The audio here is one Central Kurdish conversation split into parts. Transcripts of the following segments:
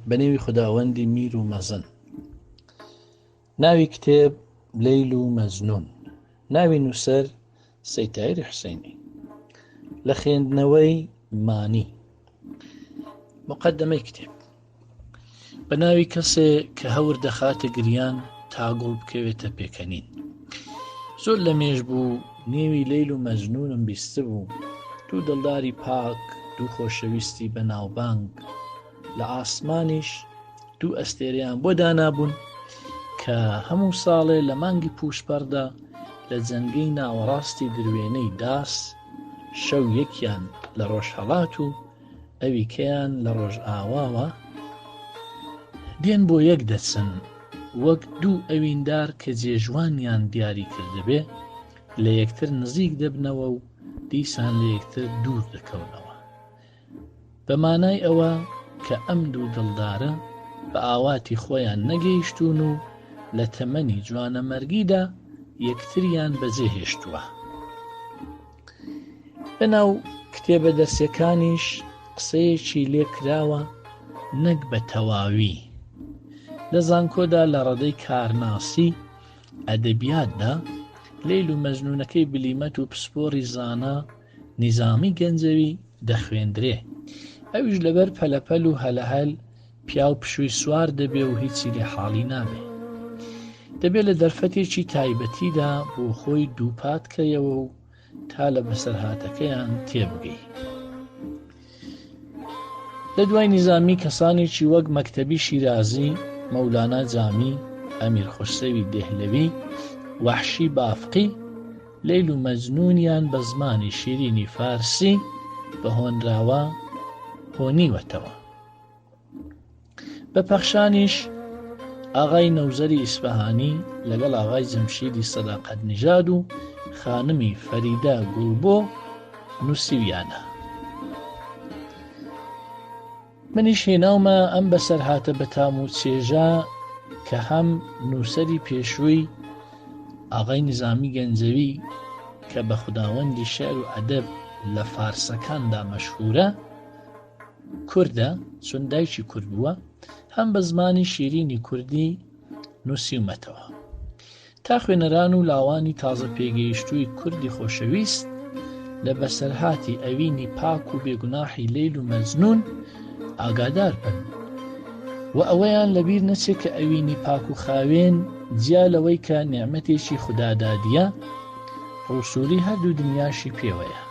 بە نێوی خوداوەندی میر و مەزن. ناوی کتێب لەیل و مەجنون. ناوی نووسەر سەید تاهیری حوسەینی. لە خوێندنەوەی مانی. مقدمەی کتێب. بە ناوی کەسێ کە هەور دەخاتە گریان تا گوڵ بکەوێتە پێکەنین. زۆر لە مێژ بوو نێوی لەیل و مەجنونم بیستبوو. دوو دڵداری پاک، دوو خۆشەویستی بەناوبانگ. لە ئاسمانیش دوو ئەستێرەیان بۆ دانابوون کە هەموو ساڵێ لە مانگی پووشپەڕدا لە جەنگەی ناوەڕاستی دروێنەی داس شەو یەکیان لە ڕۆژهەڵات و ئەویکەیان لە ڕۆژئاواوە دێن بۆ یەک دەچن وەک دوو ئەویندار کە جێژوانیان دیاری کردبێ لە یەکتر نزیک دەبنەوە و دیسان لە یەکتر دوور دەکەونەوە. بە مانای ئەوە کە ئەم دوو دڵدارە بە ئاواتی خۆیان نەگەیشتوون و لە تەمەنی جوانەمەرگیدا یەکتریان بەجێ هێشتووە. لە ناو کتێبە دەرسیەکانیش قسەیەکی لێ کراوە نەک بە تەواوی. لە زانکۆدا لە ڕەدەی کارناسی ئەدەبیاتدا لەیل و مەجنوونەکەی بلیمەت و پسپۆڕی زانا نیزامی گەنجەوی دەخوێندرێ. ئەویش لەبەر پەلەپەل و هەلەهەل پیاو پشووی سوار دەبێ و هیچی لێ حاڵی نابێ. دەبێ لە دەرفەتێکی تایبەتیدا بۆ خۆی دووپات کەیەوە و تا لە بەسەرهاتەکەیان تێبگەی. لە دوای نیزامی کەسانێکی وەک مەکتەبی شیرازی، مەولانا جامی، ئەمیر خوسرەوی دێهلەوی، وەحشی بافقی، لەیل و مەجنوونیان بە زمانی شیرینی فارسی بە هۆنراوە هۆنیوەتەوە. بە پەخشانیش ئاغای نەوزەری ئیسفەهانی لەگەڵ ئاغای جەمشیدی سەداقەت نژاد و خانمی فەریدە گوڵبۆ نووسیویانە. منیش هێناومە ئەم بەسەرهاتە بەتام و چێژە کە هەم نووسەری پێشووی ئاغای نیزامی گەنجەوی کە بە خوداوەندی شعر و ئەدەب لە فارسەکاندا مەشهورە کوردە چون دایکی کورد بووە هەم بە زمانی شیرینی کوردی نووسیومەتەوە. تا خوێنەران و لاوانی تازە پێگەیشتووی کوردی خۆشەویست لە بەسەرهاتی ئەوینی پاک و بێگوناحی لەیل و مەجنوون ئاگادار بن و ئەوەیان لەبیر نەچێ کە ئەوینی پاک و خاوێن جیا لەوەی کە نیعمەتێکی خودادادیە ڕوسولی هەردوو دنیاشی پێوەیە.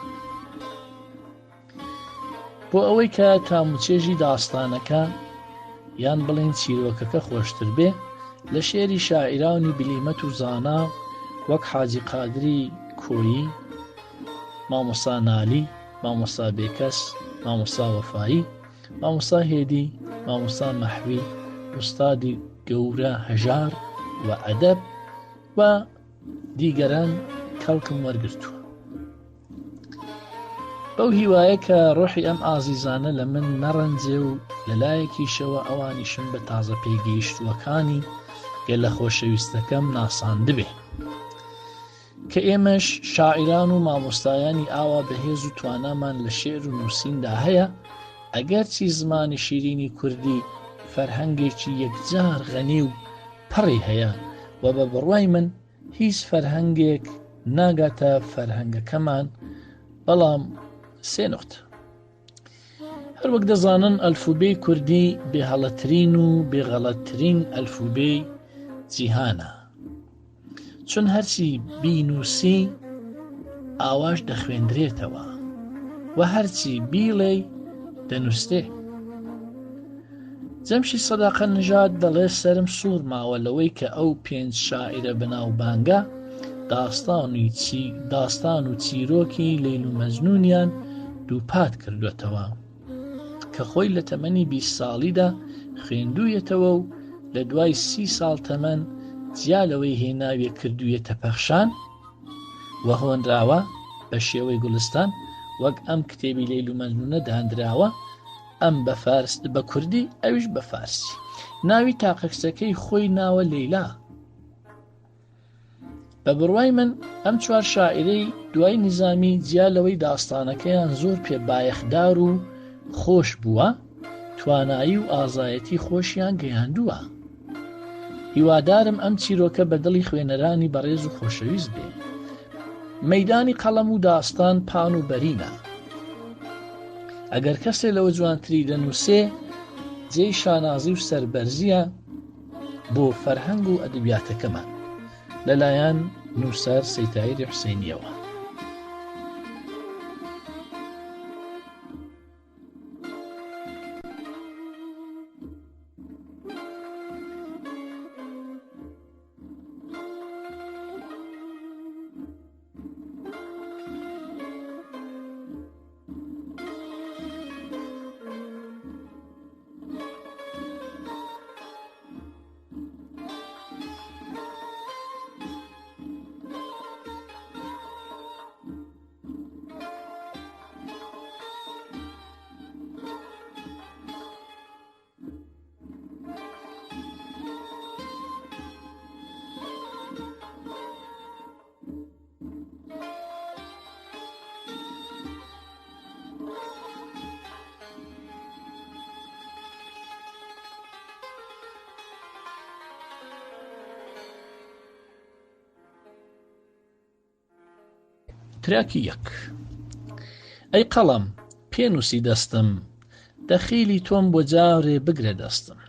بۆ ئەوەی کە تام و چێژی داستانەکە یان بڵێین چیرۆکەکە خۆشتر بێ لە شێری شاعیرانی بلیمەت و زانا وەک حاجی قادری کۆیی، مامۆستا نالی، مامۆستا بێکەس، مامۆستا وەفایی، مامۆستا هێدی، مامۆستا مەحوی، ئوستادی گەورە هەژار و ئەدەب و دیگەران کەڵکم وەرگرتووە. بەو هیوایە کە ڕۆحی ئەم ئازیزانە لە من نەڕەنجێ و لە لایەکیشەوە ئەوانیشم بە تازە پێگەیشتووەکانی گەلە خۆشەویستەکەم ناساندبێ. کە ئێمەش شاعیران و مامۆستایانی ئاوا بەهێز و توانامان لە شیعر و نووسیندا هەیە، ئەگەرچی زمانی شیرینی کوردی فەرهەنگێکی یەکجار غەنی و پڕی هەیە و بە بڕوای من هیچ فەرهەنگێک ناگاتە فەرهەنگەکەمان بەڵام سێ نوختە هەروەک دەزانن ئەلفوبێی کوردی بێهەڵەترین و بێغەڵەتترین ئەلفوبێی جیهانە چون هەرچی بینوسی ئاواش دەخوێندرێتەوە و هەرچی بیڵێی دەنووسرێ. جەمشید سەداقە نژاد دەڵێ سەرم سوڕ ماوە لەوەی کە ئەو پێنج شاعیرە بەناوبانگە داستانی چی داستان و چیرۆکی لەیل و مەجنونیان دووپات کردوێتەوە کە خۆی لە تەمەنی 20 ساڵیدا خوێندوویەتەوە و لە دوای سی ساڵ تەمەن جیا لەوەی هێناویە کردوویەتە پەخشان و هۆنراوە بە شێوەی گوڵستان وەک ئەم کتێبی لەیل و مەجنونە دانراوە ئەم بە فارس بە کوردی ئەویش بە فارسی ناوی تاقە کچەکەی خۆی ناوە لەیلا بە بڕوای من ئەم چوار شاعیرەی دوای نیزامی جیا لەوەی داستانەکەیان زۆر پێ بایەخدار و خۆش بووە. توانایی و ئازایەتی خۆشیان گەیاندووە. هیوادارم ئەم چیرۆکە بە دڵی خوێنەرانی بەڕێز و خۆشەویست بێ. مەیدانی قەڵەم و داستان پان و بەرینە. ئەگەر کەسێ لەوە جوانتری دەنووسێ جێی شانازی و سەربەرزییە بۆ فەرهەنگ و ئەدەبیاتەکەمان. لەلایەن نووسەر سەیتایری حوسێنییەوە. تراکی یەک ئەی قەڵەم پێنووسی دەستم دەخیلی تۆم بۆ جارێ بگرە دەستم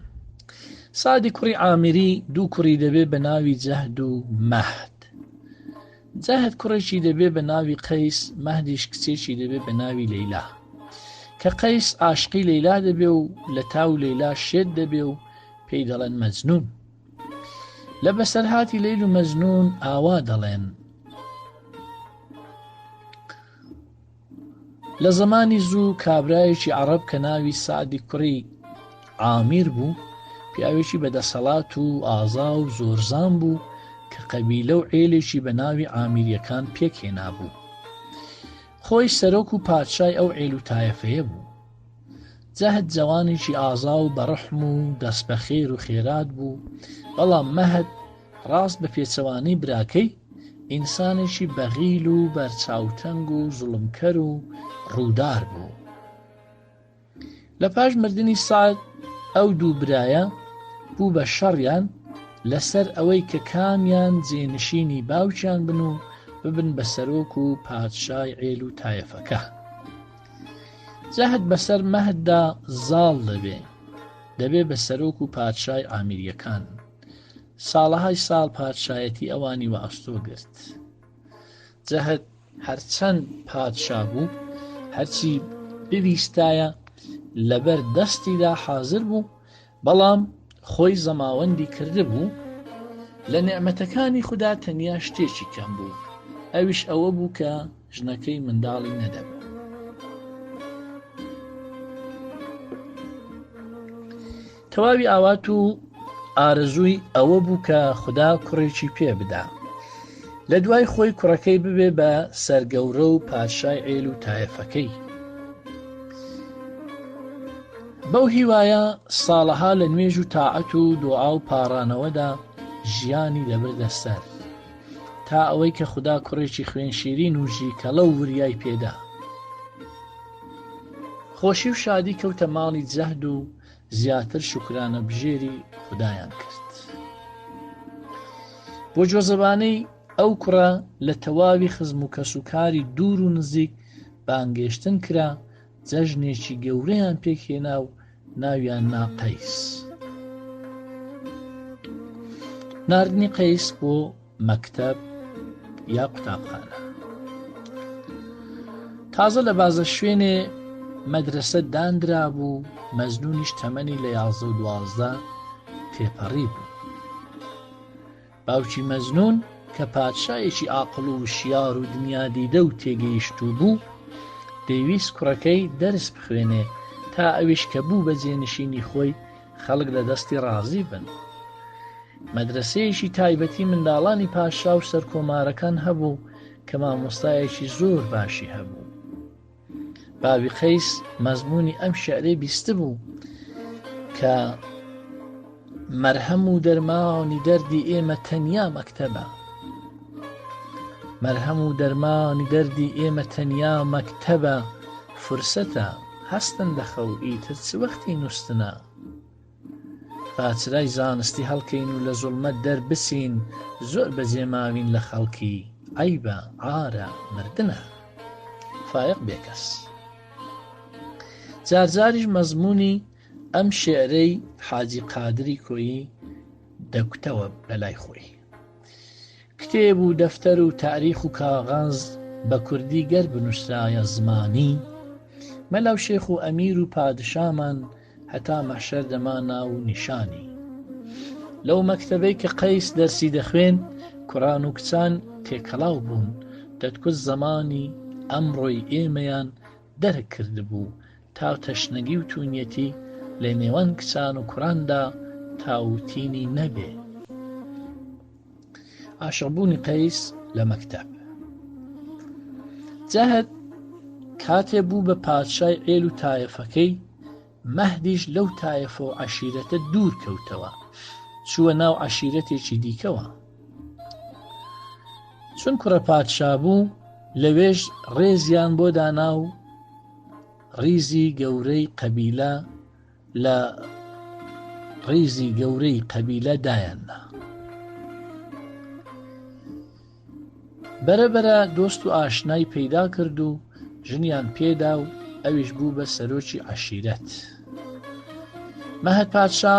سادی کوڕی عامیری دوو کوڕی دەبێ بە ناوی جەهد و مەهد جەهد کوڕێکی دەبێ بە ناوی قەیس مەهدیش کچێکی دەبێ بە ناوی لەیلا کە قەیس عاشقی لەیلا دەبێ و لە تاو لەیلا شێت دەبێ و پێی دەڵێن مەجنون لە بەسەرهاتی لەیل و مەجنون ئاوا دەڵێن لە زەمانی زوو کابرایەکی عەڕەب کە ناوی سەعدی کوڕی عامیر بوو، پیاوێکی بە دەسەڵات و ئازا و زۆرزان بوو کە قەبیلە و عێلێکی بە ناوی عامیریەکان پێک هێنابوو. خۆی سەرۆک و پادشای ئەو عێل و تایەفەیە بوو. جەهد جەوانێکی ئازا و بەڕەحم و دەستبەخێر و خێرات بوو، بەڵام مەهد ڕاست بە پێچەوانەی براکەی، ئینسانێکی بەغیل و بەرچاوتەنگ و زوڵمکەر و ڕوودار بوو. لە پاش مردنی سەعد ئەو دوو برایە بوو بە شەڕیان لەسەر ئەوەی کە کامیان جێنشینی باوکیان بن و ببن بە سەرۆک و پادشای عێل و تایەفەکە. جەهد بەسەر مەهددا زاڵ دەبێ، دەبێ بە سەرۆک و پادشای عامیریەکان. ساڵەهای ساڵ پادشایەتی ئەوانی وە ئەستۆ گرت. جەهد هەرچەند پادشا بوو، هەرچی بویستایە لەبەر دەستیدا حازر بوو، بەڵام خۆی زەماوەندی کردبوو، لە نیعمەتەکانی خودا تەنیا شتێکی کەم بوو، ئەویش ئەوە بوو کە ژنەکەی منداڵی نەدەبوو. تەواوی ئاوات و ئارەزووی ئەوە بوو کە خودا کوڕێکی پێ بدا. لە دوای خۆی کوڕەکەی ببێ بە سەرگەورە و پادشای عێل و تایەفەکەی. بەو هیوایە ساڵەها لە نوێژ و تاعەت و دوعا و پاڕانەوەدا ژیانی دەبردە سەر. تا ئەوەی کە خودا کوڕێکی خوێن شیرین و ژیکەڵە و وریای پێدا. خۆشی و شادی کەوتە ماڵی جەهد و زیاتر شوکرانەبژێری خودایان کرد. بۆ جۆزەبانەی ئەو کوڕە لە تەواوی خزم و کەسوکاری دوور و نزیک بانگێشتن کرا، جەژنێکی گەورەیان پێکهێنا و ناویان نا قەیس. ناردنی قەیس بۆ مەکتەب یا قوتابخانە. تازە لە بازە شوێنێ مەدرەسە داندرابوو، مەجنوونیش تەمەنی لە یازدە و دوازدە تێپەڕی بوو. باوکی مەجنوون کە پادشایەکی ئاقڵ و وشیار و دنیادیدە و تێگەیشتوو بوو، دەیویست کوڕەکەی دەرس بخوێنێ تا ئەویش کە بوو بە جێنشینی خۆی خەڵک لە دەستی ڕازی بن. مەدرەسەیەکی تایبەتی منداڵانی پاشا و سەرکۆمارەکان هەبوو کە مامۆستایەکی زۆر باشی هەبوو. باوی قەیس مەزموونی ئەم شعرەی بیستبوو کە مەرهەم و دەرمانی دەردی ئێمە تەنیا مەکتەبە. مەرهەم و دەرمانی دەردی ئێمە تەنیا مەکتەبە فرسەتە. هەستن لە خەو ئیتر چ وەختی نوستنە؟ با چرای زانستی هەڵکەین و لە زوڵمەت دەربچین، زۆر بەجێ ماوین لە خەڵکی، عەیبە، عارە، مردنە. فایەق بێکەس. جارجاریش مەزموونی ئەم شیعرەی حاجی قادری کۆیی دەکوتەوە بەلای خۆی. کتێب و دەفتەر و تاریخ و کاغەز بە کوردی گەر بنووسرایە زمانی مەلا و شێخ و ئەمیر و پادشامان هەتا مەحشەر دەما ناو و نیشانی. لەو مەکتەبەی کە قەیس دەرسی دەخوێند کوڕان و کچان تێکەڵاو بوون، دەتکوت زەمانی ئەمڕۆی ئێمەیان دەرک کردبوو تا تەشنەگی و توونیەتی لە نێوان کچان و کوڕاندا تاو و تینی نەبێ. عاشقبوونی قەیس لە مەکتەب. جەهد کاتێ بوو بە پادشای عێل و تایەفەکەی، مەهدیش لەو تایەفە و عەشیرەتە دوور کەوتەوە، چووە ناو عەشیرەتێکی دیکەوە. چون کوڕە پادشا بوو، لەوێش ڕێزیان بۆ دانا و ڕیزی گەورەی قەبیلە لە ڕیزی گەورەی قەبیلە دایاننا. بەرە بەرە دۆست و ئاشنای پەیدا کرد و ژنیان پێدا و ئەویش بوو بە سەرۆکی عەشیرەت. مەهد پادشا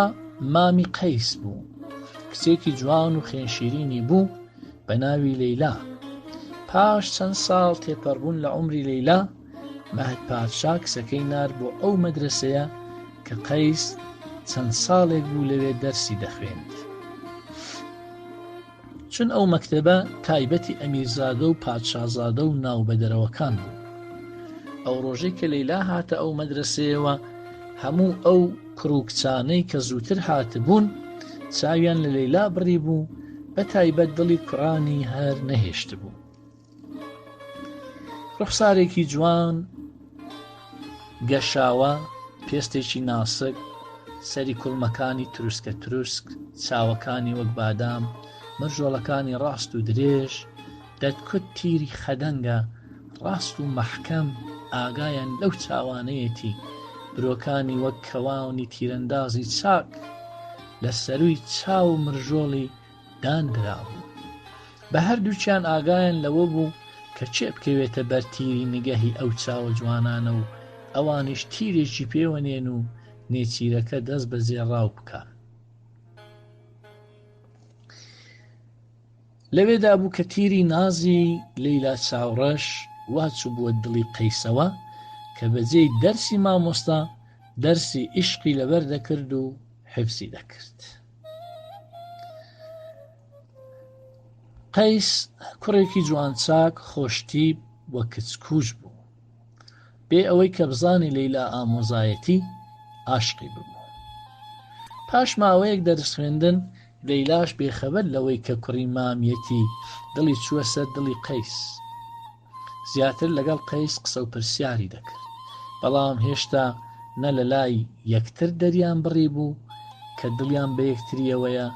مامی قەیس بوو. کچێکی جوان و خوێنشیرینی بوو بە ناوی لەیلا. پاش چەند ساڵ تێپەڕبوون لە عومری لەیلا، مەهد پادشا کچەکەی نارد بۆ ئەو مەدرەسەیە کە قەیس چەند ساڵێک بوو لەوێ دەرسی دەخوێند. چون ئەو مەکتەبە تایبەتی ئەمیرزادە و پادشازادە و ناوبەدەرەوەکان بوو. ئەو ڕۆژەی کە لەیلا هاتە ئەو مەدرەسەیەوە هەموو ئەو کوڕ و کچانەی کە زووتر هاتبوون چاویان لە لەیلا بڕیبوو، بە تایبەت دڵی کوڕانی هەر نەهێشتبوو. ڕوخسارێکی جوان گەشاوە پێستێکی ناسک سەری کوڵمەکانی تروسکە تروسک چاوەکانی وەک بادام مەرژۆڵەکانی ڕاست و درێژ دەتکوت تیری خەدەنگە ڕاست و مەحکەم ئاگایان لەو چاوانەیەتی برۆکانی وەک کەوانی تیرەندازی چاک لە سەروی چاو مرژۆڵی داندرابوو. بە هەردووکیان ئاگایان لەوە بوو کە کێ بکەوێتە بەر تیری نگەهی ئەو چاوە جوانانە و ئەوانیش تیرێکی پێوە نێن و نێچیرەکە دەست بەجێ ڕاو بکا. لەوێدا بوو کە تیری نازی لەیلا چاوڕەش وا چووبووە دڵی قەیسەوە کە بەجێی دەرسی مامۆستا دەرسی ئیشقی لەبەر دەکرد و حیفزی دەکرد. قەیس کوڕێکی جوانچاک خۆشتیپ و کچکوژ بوو. بێ ئەوەی کە بزانی لەیلا ئامۆزایەتی عاشقی ببوو. پاش ماوەیەک دەرس خوێندن لەیلاش بێخەبەر لەوەی کە کوڕی مامیەتی دڵی چووە سەر دڵی قەیس. زیاتر لەگەڵ قەیس قسە و پرسیاری دەکرد، بەڵام هێشتا نە لە لای یەکتر دەریان بڕیبوو کە دڵیان بە یەکترییەوەیە،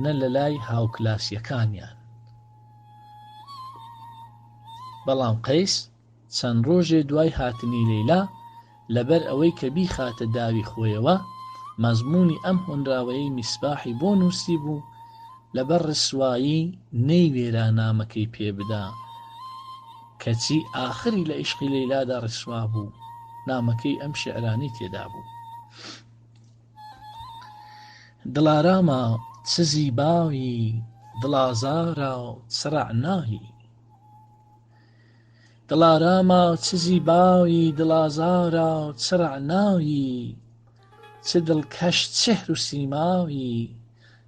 نە لە لای هاوکلاسییەکانیان. بەڵام قەیس چەند ڕۆژێ دوای هاتنی لەیلا، لەبەر ئەوەی کە بیخاتە داوی خۆیەوە، مەزموونی ئەم هۆنراوەیەی میسباحی بۆ نووسیبوو، لەبەر ڕسوایی نەیوێرا نامەکەی پێ بدا، کەچی ئاخری لە ئیشقی لەیلادا ڕسوا بوو، نامەکەی ئەم شیعرانەی تێدا بوو. دڵاراما چ زیبایی، دڵازارا چ ڕەعنایی. دڵاراما چ زیبایی دڵازارا چ ڕەعنایی چ دڵکەش چهر و سیمایی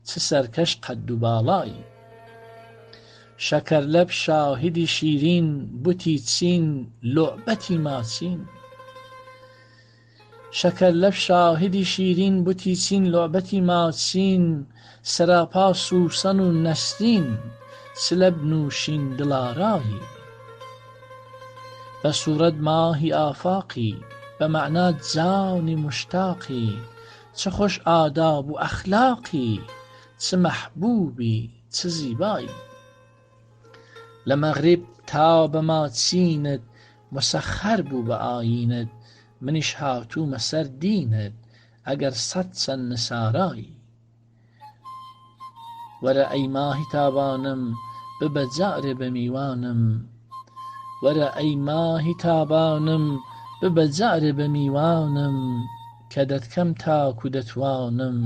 چ سەرکەش قەد و باڵایی شەکەرلەب شاهیدی شیرین بتی چین لوعبەتی ماچین شەکەر لەب شاهیدی شیرین بتی چین لوعبەتی ماچین سەراپا سووسەن و نەسرین چ لەب نووشین دڵارایی بە سوورەت ماهی ئافاقی بە مەعنا جانی موشتاقی چ خوش ئاداب و ئەخلاقی چ مەحبووبی چ زیبایی لە مەغریب تا بە ماچینت موسەخەر بوو بە ئایینت. منیش هاتوومە سەر دینت ئەگەر سەت چەند نسارایی. وەرە ئەی ماهی تابانم ببە جارێ بە میوانم وەرە ئەی ماهی تابانم ببە جارێ بە میوانم کە دەتکەم تاکو دەتوانم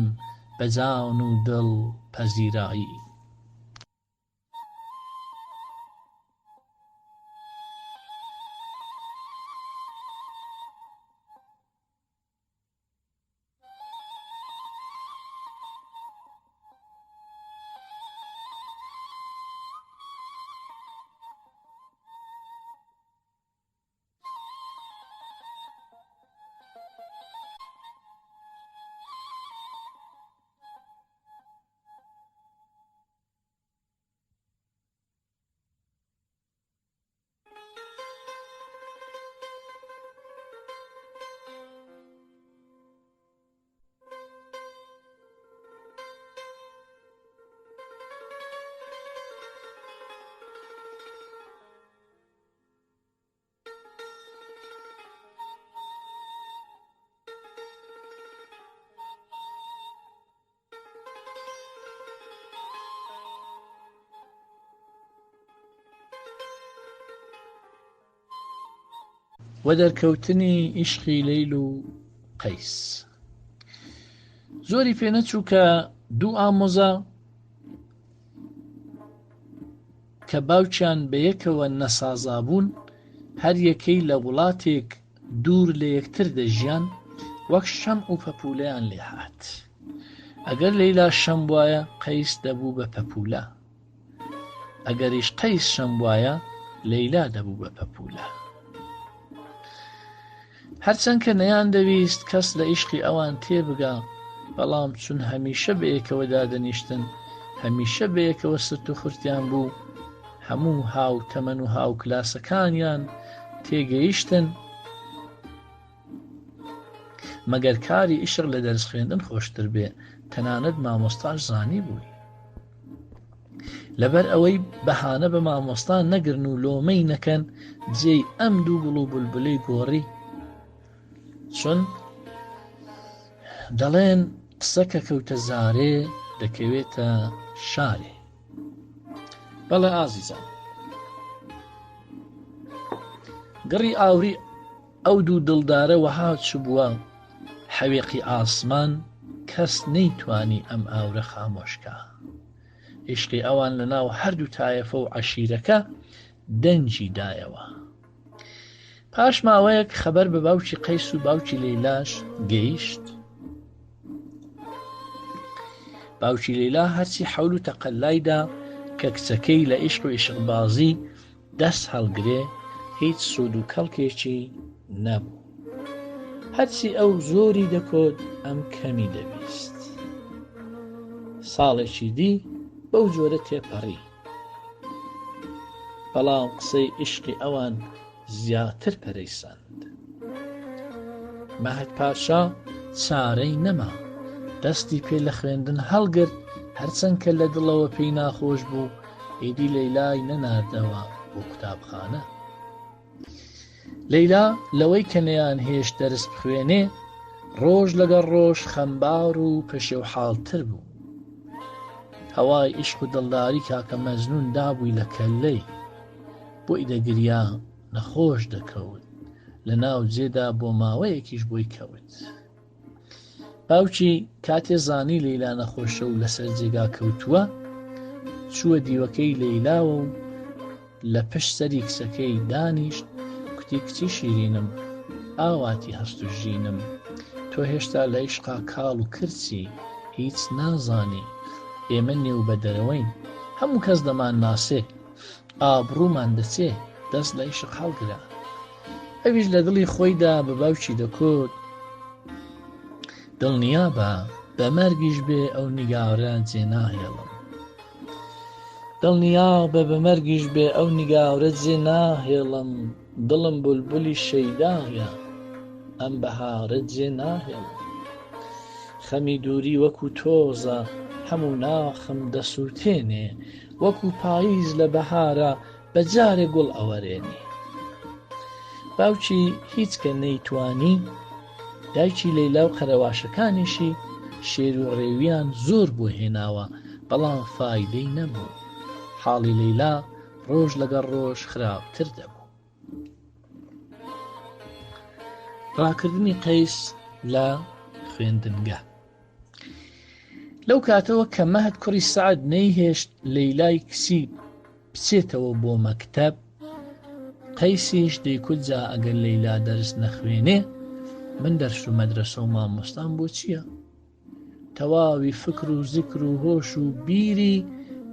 بە جان و دڵ پەزیرایی. و دەرکەوتنی ئیشقی لەیل و قەیس. زۆری پێ نەچوو کە دوو ئامۆزا کە باوکیان بەیەکەوە نەسازابوون هەر یەکەی لە وڵاتێک دوور لە یەکتر دەژیان، وەک شەمع و پەپوولەیان لێ هات. ئەگەر لەیلا شەم بوایە، قەیس دەبوو بە پەپوولە. ئەگەریش قەیس شەم بوایە، لەیلا دەبوو بە پەپوولە. هەرچەند کە نەیاندەویست کەس لە ئیشقی ئەوان تێبگا، بەڵام چون هەمیشە بەیەکەوە دادەنیشتن، هەمیشە بەیەکەوە سرت و خورتیان بوو، هەموو هاوتەمەن و هاوکلاسەکانیان تێگەیشتن، مەگەر کاری ئیشق لە دەرس خوێندن خۆشتر بێ، تەنانەت مامۆستاش زانیبووی. لەبەر ئەوەی بەهانە بە مامۆستا نەگرن و لۆمەی نەکەن، جێی ئەم دوو گوڵ و بولبولەی گۆڕی. چون دەڵێن قسە کە کەوتە زارێ دەکەوێتە شارێ. بەڵێ ئازیزان گڕی ئاوری ئەو دوو دڵدارە وەها چبووە حەوێقی ئاسمان کەس نەیتوانی ئەم ئاورە خامۆشکا عیشقی ئەوان لە ناو هەردوو تایەفە و عەشیرەکە دەنگی دایەوە پاش ماوەیەک خەبەر بە باوکی قەیس و باوکی لەیلاش گەیشت باوکی لەیلا هەرچی حەول و تەقەلایدا کە کچەکەی لە عیشق و عیشقبازی دەست هەڵگرێ هیچ سوود و کەڵکێکی نەبوو هەرچی ئەو زۆری دەکۆت ئەم کەمی دەبیست ساڵێکی دی بەو جۆرە تێپەڕی بەڵام قسەی عیشقی ئەوان زیاتر پەرەی سەند. مەهد پاشا چارەی نەما، دەستی پێ لە خوێندن هەڵگرت، هەرچەند کە لە دڵەوە پێی ناخۆش بوو، ئیدی لەیلای نەناردەوە بۆ قوتابخانە. لەیلا لەوەی کە نەیانهێشت دەرس بخوێنێ، ڕۆژ لەگەڵ ڕۆژ خەمبار و پەشێوحاڵتر بوو. هەوای ئیشق و دڵداری کاکە مەجنوون دابووی لە کەللەی. بۆی دەگریا، نەخۆش دەکەوت، لە ناو جێدا بۆ ماوەیەکیش بۆی کەوت. باوکی کاتێ زانی لەیلا نەخۆشە و لەسەر جێگا کەوتووە، چووە دیوەکەی لەیلاوە و لە پشت سەری کچەکەی دانیشت، کوتی کچی شیرینم، ئاواتی هەست و ژینم، تۆ هێشتا لە ئیشقا کاڵ و کرچی، هیچ نازانی، ئێمە نێوبەدەرەوەین، هەموو کەس دەمانناسێ، ئابڕوومان دەچێ، دەست لە ئیشق هەڵگرە. ئەویش لە دڵی خۆیدا بە باوکی دەکوت، دڵنیابە بە مەرگیش بێ ئەو نیگارە جێ ناهێڵم. دڵنیابە بە مەرگیش بێ ئەو نیگارە جێ ناهێڵم، دڵم بولبولی شەیدایە ئەم بەهارە جێ ناهێڵم. خەمی دووری وەکوو تۆزە هەموو ناخم دەسووتێنێ، وەکوو پاییز لە بەهارا بە جارێ گوڵ ئەوەرێنێ. باوکی هیچ کە نەیتوانی، دایکی لەیلا و قەرەواشەکانیشی شێر و ڕێویان زۆر بۆ هێناوە، بەڵام فایدەی نەبوو. حاڵی لەیلا ڕۆژ لەگەڵ ڕۆژ خراپتر دەبوو. ڕاکردنی قەیس لە خوێندنگە. لەو کاتەوە کە مەهد کوڕی سەعد نەیهێشت لەیلای کچی بچێتەوە بۆ مەکتەب، قەیسیش دەیکوت جا ئەگەر لەیلا دەرس نەخوێنێ من دەرس و مەدرەسە و مامۆستام بۆ چییە؟ تەواوی فکر و زیکر و هۆش و بیری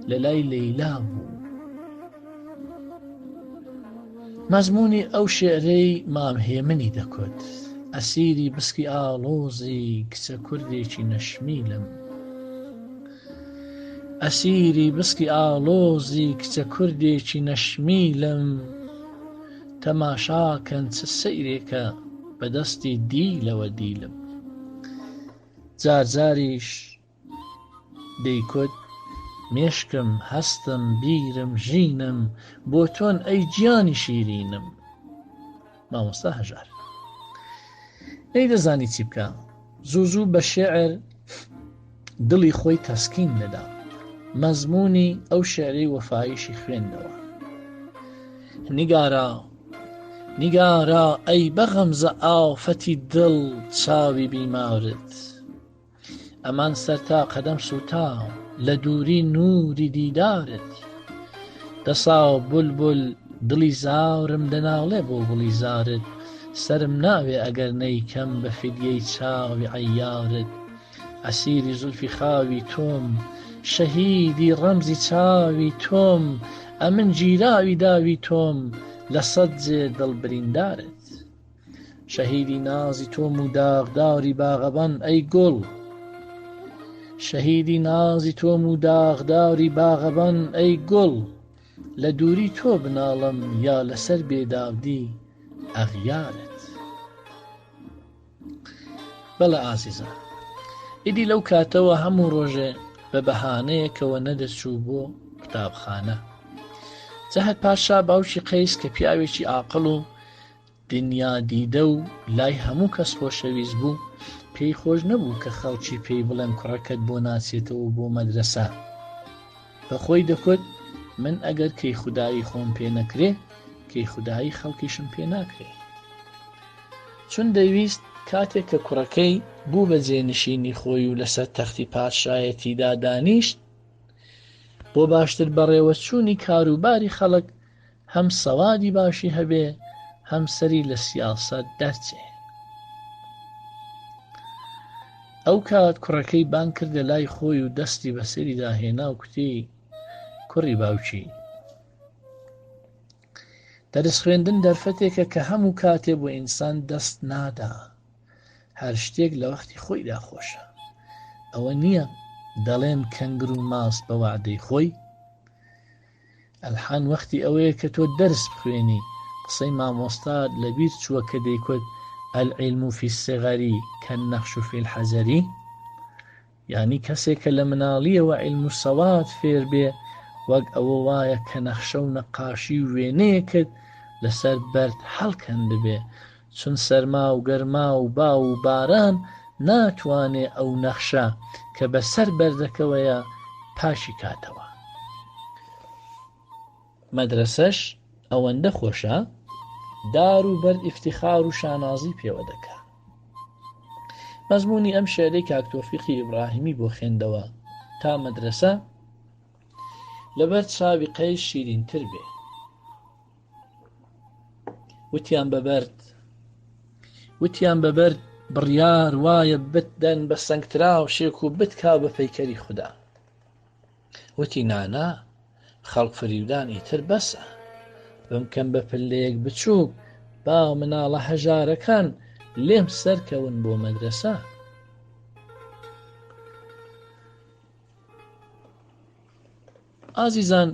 لە لای لەیلا بوو. مەزموونی ئەو شیعرەی مام هێمنی دەکوت، ئەسیری بسکی ئاڵۆزی کچە کوردێکی نەشمیلم. ئەسیری بسکی ئاڵۆزی کچە کوردێکی نەشمیلم، تەماشا کەن چ سەیرێکە بە دەستی دیلەوە دیلم. جار جاریش دەیکوت، مێشکم، هەستم، بیرم، ژینم، بۆ تۆن ئەی گیانی شیرینم. مامۆستا هەژار نەیدەزانی چی بکا، زوو زوو بە شێعر دڵی خۆی تەسکین دەدا. مەزموونی ئەو شێعرەی وەفاییشی خوێندەوە. نیگارا، نیگارا ئەی بەغەمزە ئافەتی دڵ چاوی بیمارت. ئەمان سەر تا قەدەم سووتاو لە دووری نووری دیدارت دەسا بولبول دڵی زارم دەناڵێ بۆ گوڵی زارت سەرم ناوێ ئەگەر نەیکەم بە فدیەی چاوی عەیارت ئەسیری زولفی خاوی تۆم شەهیدی ڕەمزی چاوی تۆم ئەمن گیراوی داوی تۆم لە سەد جێ دڵ بریندارت. شەهیدی نازی تۆم و داغداری باغەبان ئەی گوڵ شەهیدی نازی تۆم و داغداری باغەبان ئەی گوڵ لە دووری تۆ بناڵم یا لەسەر بێدادی ئەغیارت بەڵێ ئازیزان ئیدی لەو کاتەوە هەموو ڕۆژێ بە بەهانەیەکەوە نەدەچوو بۆ قوتابخانە جەهد پاشا باوکی قەیس کە پیاوێکی ئاقڵ و دنیا دیدە و لای هەموو کەس خۆشەویست بوو، پێی خۆش نەبوو کە خەڵکی پێی بڵێن کوڕەکەت بۆ ناچێتەوە بۆ مەدرەسە. بە خۆی دەکوت من ئەگەر کەیخودایی خۆم پێ نەکرێ، کەیخودایی خەڵکیشم پێ ناکرێ. چون دەیویست کاتێک کە کوڕەکەی بوو بە جێنشینی خۆی و لەسەر تەختی پادشایەتیدا دانیشت، بۆ باشتر بەڕێوەچوونی کاروباری خەڵک هەم سەوادی باشی هەبێ هەم سەری لە سیاسەت دەرچێ. ئەو کات کوڕەکەی بانگ کردە لای خۆی و دەستی بەسەریدا هێنا و کوتی کوڕی باوکی دەرس خوێندن دەرفەتێکە کە هەموو کاتێ بۆ ئینسان دەست نادا هەر شتێک لە وەختی خۆیدا خۆشە ئەوە نییە دەڵێن کەنگر و ماست بە وعدەی خۆی ئەلحان وەختی ئەوەیە کە تۆ دەرس بخوێنی، قسەی مامۆستات لەبیر چووە کە دەیکوت، العلم فی الصغر کالنقش فی الحجر، یانی کەسێک کە لە مناڵیەوە عیلم و سەواد فێر بێ وەک ئەوە وایە کە نەخشە و نەقاشی و وێنەیەکت لەسەر بەرد هەڵکەندبێ، چون سەرما و گەرما و با و باران ناتوانێ ئەو نەخشە کە بە سەر بەردەکەوەیە پاکی کاتەوە. مەدرەسەش ئەوەندە خۆشە دار و بەرد ئیفتیخار و شانازی پێوە دەکا. مەزموونی ئەم شێعرەی کاک تۆفیقی ئیبڕاهیمی بۆ خوێندەوە تا مەدرەسە لەبەر چاوی قەیس شیرینتر بێ. وتیان بە بەرد وتیان بە بەرد بڕیار وایە بتدەن بە سەنگتراوشێک و بتکا بە پەیکەری خودا وتی نانا خەڵک فریودان ئیتر بەسە بمکەم بە پلەیەک بچووک با مناڵە هەژارەکان لێم سەرکەون بۆ مەدرەسە ئازیزان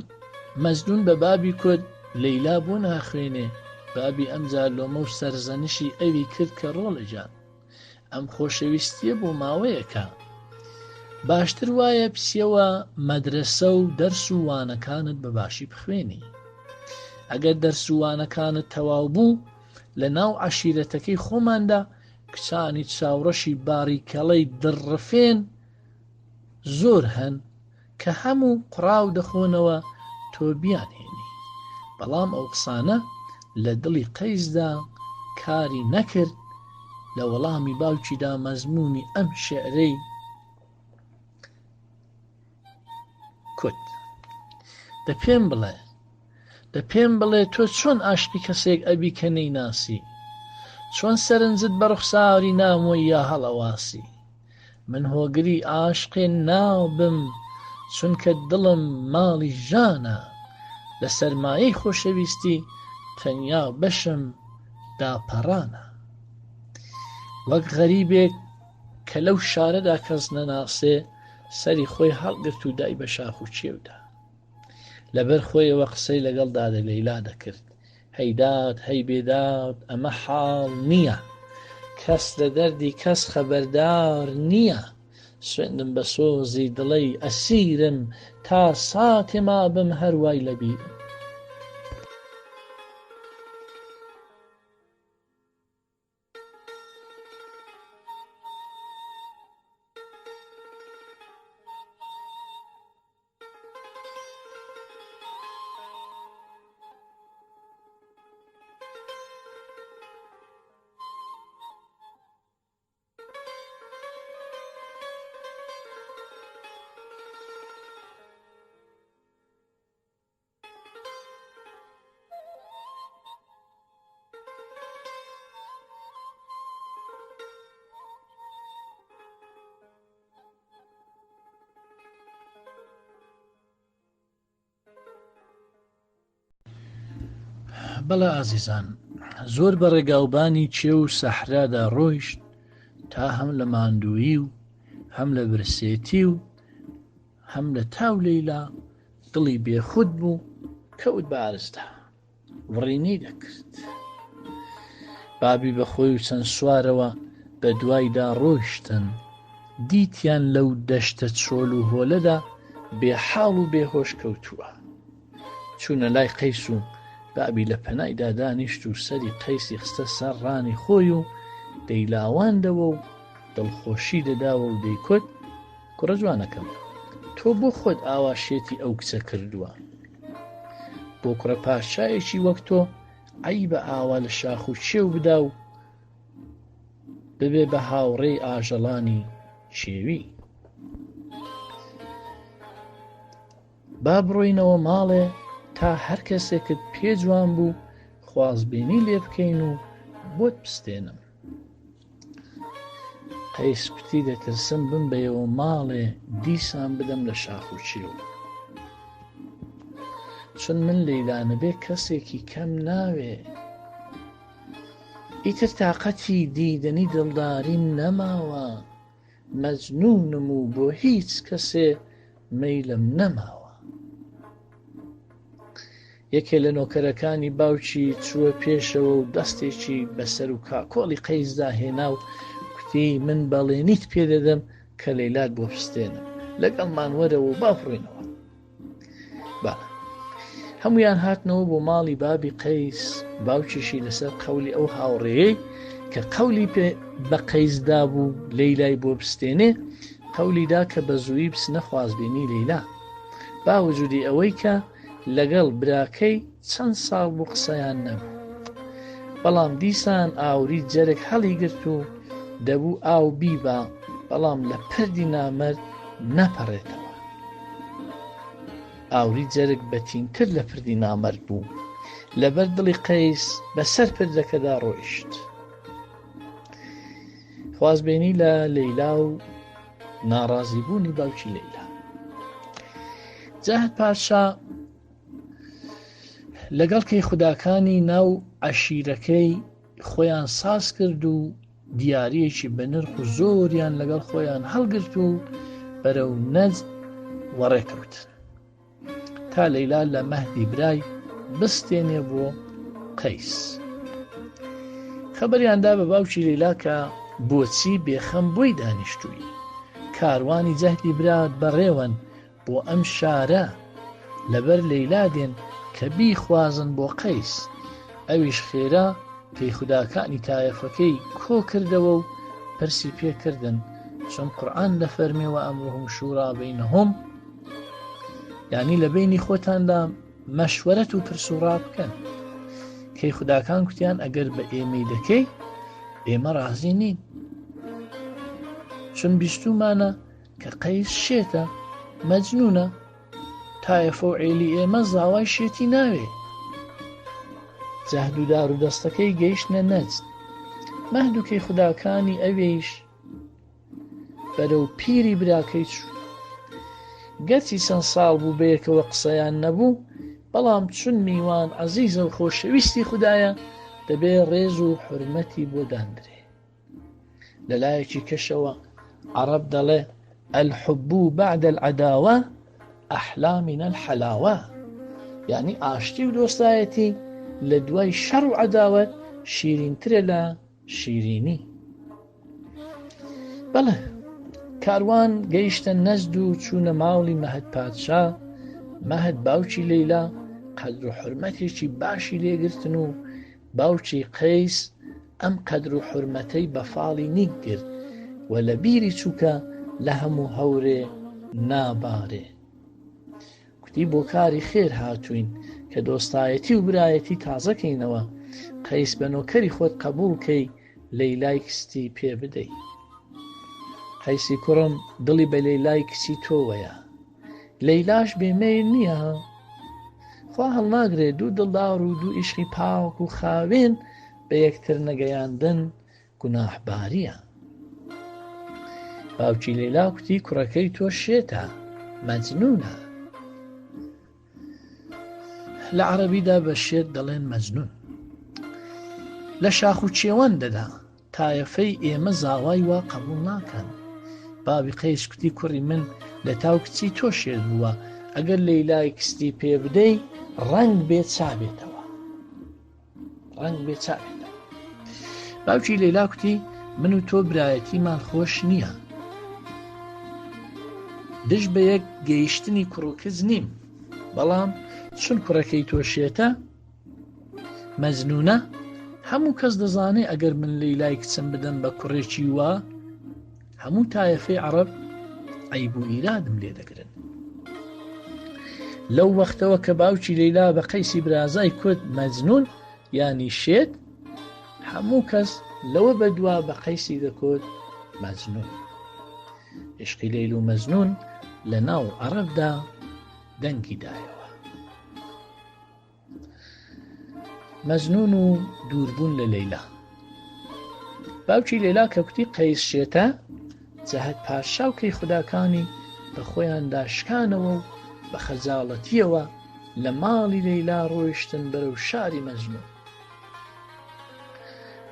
مەجنون بە بابی کوت لەیلا بۆ ناخوێنێ؟ بابی ئەمجار لۆمە و سەرزەنشی ئەوی کرد کە ڕۆڵە گیان ئەم خۆشەویستیە بۆ ماوەیەکە باشتر وایە بچیەوە مەدرەسە و دەرس و وانەکانت بە باشی بخوێنی ئەگەر دەرس و وانەکانت تەواو بوو. لە ناو عەشیرەتەکەی خۆماندا کچانی چاوڕەشی باریکەڵەی دڕڕفێن زۆر هەن کە هەموو قوڕاو دەخۆنەوە تۆ بیانهێنی. بەڵام ئەو قسانە لە دڵی قەیسدا کاری نەکرد، لە وەڵامی باوکیدا مەزموونی ئەم شیعرەی کوت. دە پێم بڵێ، دە پێم بڵێ تۆ چۆن ئاشقی کەسێک ئەبی کە نەیناسی؟ چۆن سەرنجت بە ڕوخساری نامۆییا هەڵئەواسی؟ من هۆگری عاشقێ نابم چونکە دڵم ماڵی ژانە لە سەرمایەی خۆشەویستی تەنیا بەشم داپەڕانە وەک غەریبێک کە لەو شارەدا کەس نەناسێ سەری خۆی هەڵگرت و دای بە شاخ و چێودا لەبەر خۆیەوە قسەی لەگەڵ دادە لەیلا دەکرد هەی داد هەی بێداد ئەمە حاڵ نییە کەس لە دەردی کەس خەبەردار نییە سوێندم بە سۆزی دڵەی ئەسیرم تا ساتێ مابم هەر وای لە بیرم. بەڵێ ئازیزان زۆر بە ڕێگاوبانی چێ و سەحرادا ڕۆیشت تا هەم لە ماندوویی و هەم لە برسێتی و هەم لە تاو لەیلا دڵی بێخود بوو کەوت بە ئارزدا وڕینەی دەکرد. بابی بە خۆی و چەند سوارەوە بە دوایدا ڕۆیشتن. دیتیان لەو دەشتە چۆل و هۆلەدا بێ حاڵ و بێ هۆش کەوتووە. چوونە لای قەیس و بابی لە پەنایدا دانیشت و سەری قەیسی خستە سەر ڕانی خۆی و دەیلاواندەوە و دڵخۆشی دەداوە و دەیکوت، کوڕە جوانەکەم، تۆ بۆ خۆت ئاوا شێتی ئەو کچە کردووە؟ بۆ کوڕە پاشایەکی وەک تۆ عەیبە ئاوا لە شاخ و چێو بدا و ببێ بە هاوڕێی ئاژەڵانی چێوی. با بڕۆینەوە ماڵێ تا هەر کەسێکت پێ جوان بوو خوازبێنی لێ بکەین و بۆت بستێنم. قەیس کوتی دەترسم بمبەیەوە ماڵێ دیسان بدەم لە شاخ و چێو. چون من لەیلا نەبێ کەسێکی کەم ناوێ. ئیتر تاقەتی دیدەنی دڵداریم نەماوە. مەجنوونم و بۆ هیچ کەسێ مەیلم نەماوە. یەکێ لە نۆکەرەکانی باوکی چووە پێشەوە و دەستێکی بە سەر و کاکۆڵی قەیسدا هێنا و کوتی من بەڵێنیت پێ دەدەم کە لەیلات بۆ بستێنم لەگەڵمان وەرەوە و با بڕۆینەوە. بەڵێ هەمویان هاتنەوە بۆ ماڵی بابی قەیس باوکیشی لەسەر قەولی ئەو هاوڕێیەی کە قەولی پێ بە قەیس دابوو لەیلای بۆ بستێنێ قەولی دا کە بە زوویی بچنە خوازبێنی لەیلا با وجودی ئەوەی کە لەگەڵ براکەی چەند ساڵ بوو قسەیان نەبوو بەڵام دیسان ئاوری جەرگ هەڵیگرت و دەبوو ئاو بیبا بەڵام لە پردی نامەرد نەپەڕێتەوە ئاوری جەرگ بەتینتر لە پردی نامەرد بوو لەبەر دڵی قەیس بەسەر پردەکەدا ڕۆیشت خوازبێنی لە لەیلا و ناڕازیبوونی باوکی لەیلا جەهد پاشا لەگەڵ کەی خوداکانی ناو عەشیرەکەی خۆیان ساز کرد و دیارەکی بە نرخ و زۆریان لەگەڵ خۆیان هەڵگرت و بەرەو نەجد وەڕێکەوتن تا لەیلا لە مەهدی برای بستێنێ بۆ قەیس. خەبەریان دا بە باوکی لەیلا کە بۆچی بێخەم بۆی دانیشتووی. کاروانی جەهدی برات بەڕێوەن بۆ ئەم شارە لەبەر لەیلا دێن کە بیخوازن بۆ قەیس. ئەویش خێرا. کەیخوداکانی تایەفەکەی کۆ کردەوە و پرسی پێ کردن چون قورئان دەفەرمێ وامرهم شورا بینهم یعنی لە بینی خۆتاندا مەشوەرەت و پرس و ڕا بکەن کەی خوداکان کوتیان ئەگەر بە ئێمەی دەکەی ئێمە ڕازی نین چون بیستومانە کە قەیس شێتە مەجنونە تایەفە و عێلی ئێمە زاوای شێتی ناوێ جەهد و دار و دەستەکەی گەیشتنە نەجد مەهدوکەی خوداکانی ئەوێیش بەرەو پیری براکەی چوو گەرچی چەند ساڵ بوو بەیەکەوە قسەیان نەبوو بەڵام چون میوان عەزیزە و خۆشەویستی خودایە دەبێ ڕێز و حورمەتی بۆ داندرێ لە لایەکی کەشەوە عەڕەب دەڵێ الحب بعد العداوە احلی من الحلاوە یعنی ئاشتی و دۆستایەتی لە دوای شەڕ و عەداوەت شیرینترە لە شیرینی بەڵێ کاروان گەیشتە نەزد و چوونە ماڵی مەهد پادشا مەهد باوکی لەیلا قەدر و حرمەتێکی باشی لێگرتن و باوکی قەیس ئەم قەدر و حورمەتەی بە فاڵی نیک گرت و لە بیری چوو کە لە هەموو هەورێ نابارێ. کوتی بۆ کاری خێر هاتووین کە دۆستایەتی و برایەتی تازە کەینەوە، قەیس بە نۆکەری خۆت قەبووڵ کەی لەیلای کچتی پێ بدەی. قەیسی کوڕم دڵی بە لەیلای کچی تۆوەیە. لەیلاش بێ مەیل نییە ها. خوا هەڵناگرێ دوو دڵدار و دوو ئیشقی پاک و خاوێن بە یەکتر نەگەیاندن گوناحبارییە. باوکی لەیلا کوتی کوڕەکەی تۆ شێتە، مەجنوونە. لە عەرەبیدا بە شێت دەڵێن مەجنون. لە شاخ و چێوەن دەدا. تایەفەی ئێمە زاوای وا قەبووڵ ناکەن. بابی قەیس کوتی کوڕی من لە تاو کچی تۆ شێت بووە، ئەگەر لەیلای کچتی پێ بدەی ڕەنگ بێ چابێتەوە. ڕەنگ بێ چابێتەوە. باوکی لەیلا کوتی من و تۆ برایەتیمان خۆش نییە. دژ بە یەک گەیشتنی کوڕ و کچ نیم، بەڵام چون کوڕەکەی تۆ شێتە، مەجنونە هەموو کەس دەزانێ ئەگەر من لەیلای کچم بدەم بە کوڕێکی وا هەموو تایەفەی عەڕەب عەیب و ئیرادم لێ دەگرن لەو وەختەوە کە باوکی لەیلا بە قەیسی برازای کوت مەجنون یانی شێت هەموو کەس لەوە بەدوا بە قەیسی دەکوت مەجنون عشقی لەیل و مەجنون لە ناو عەڕەبدا دەنگی دایەوە مەجنون و دووربوون لە لەیلا باوکی لەیلا کە کوتی قەیس شێتە جەهد پاشا و کەی خوداکانی بە خۆیاندا شکانەوە و بە خەجاڵەتیەوە لە ماڵی لەیلا ڕۆیشتن بەرەو شاری مەجنون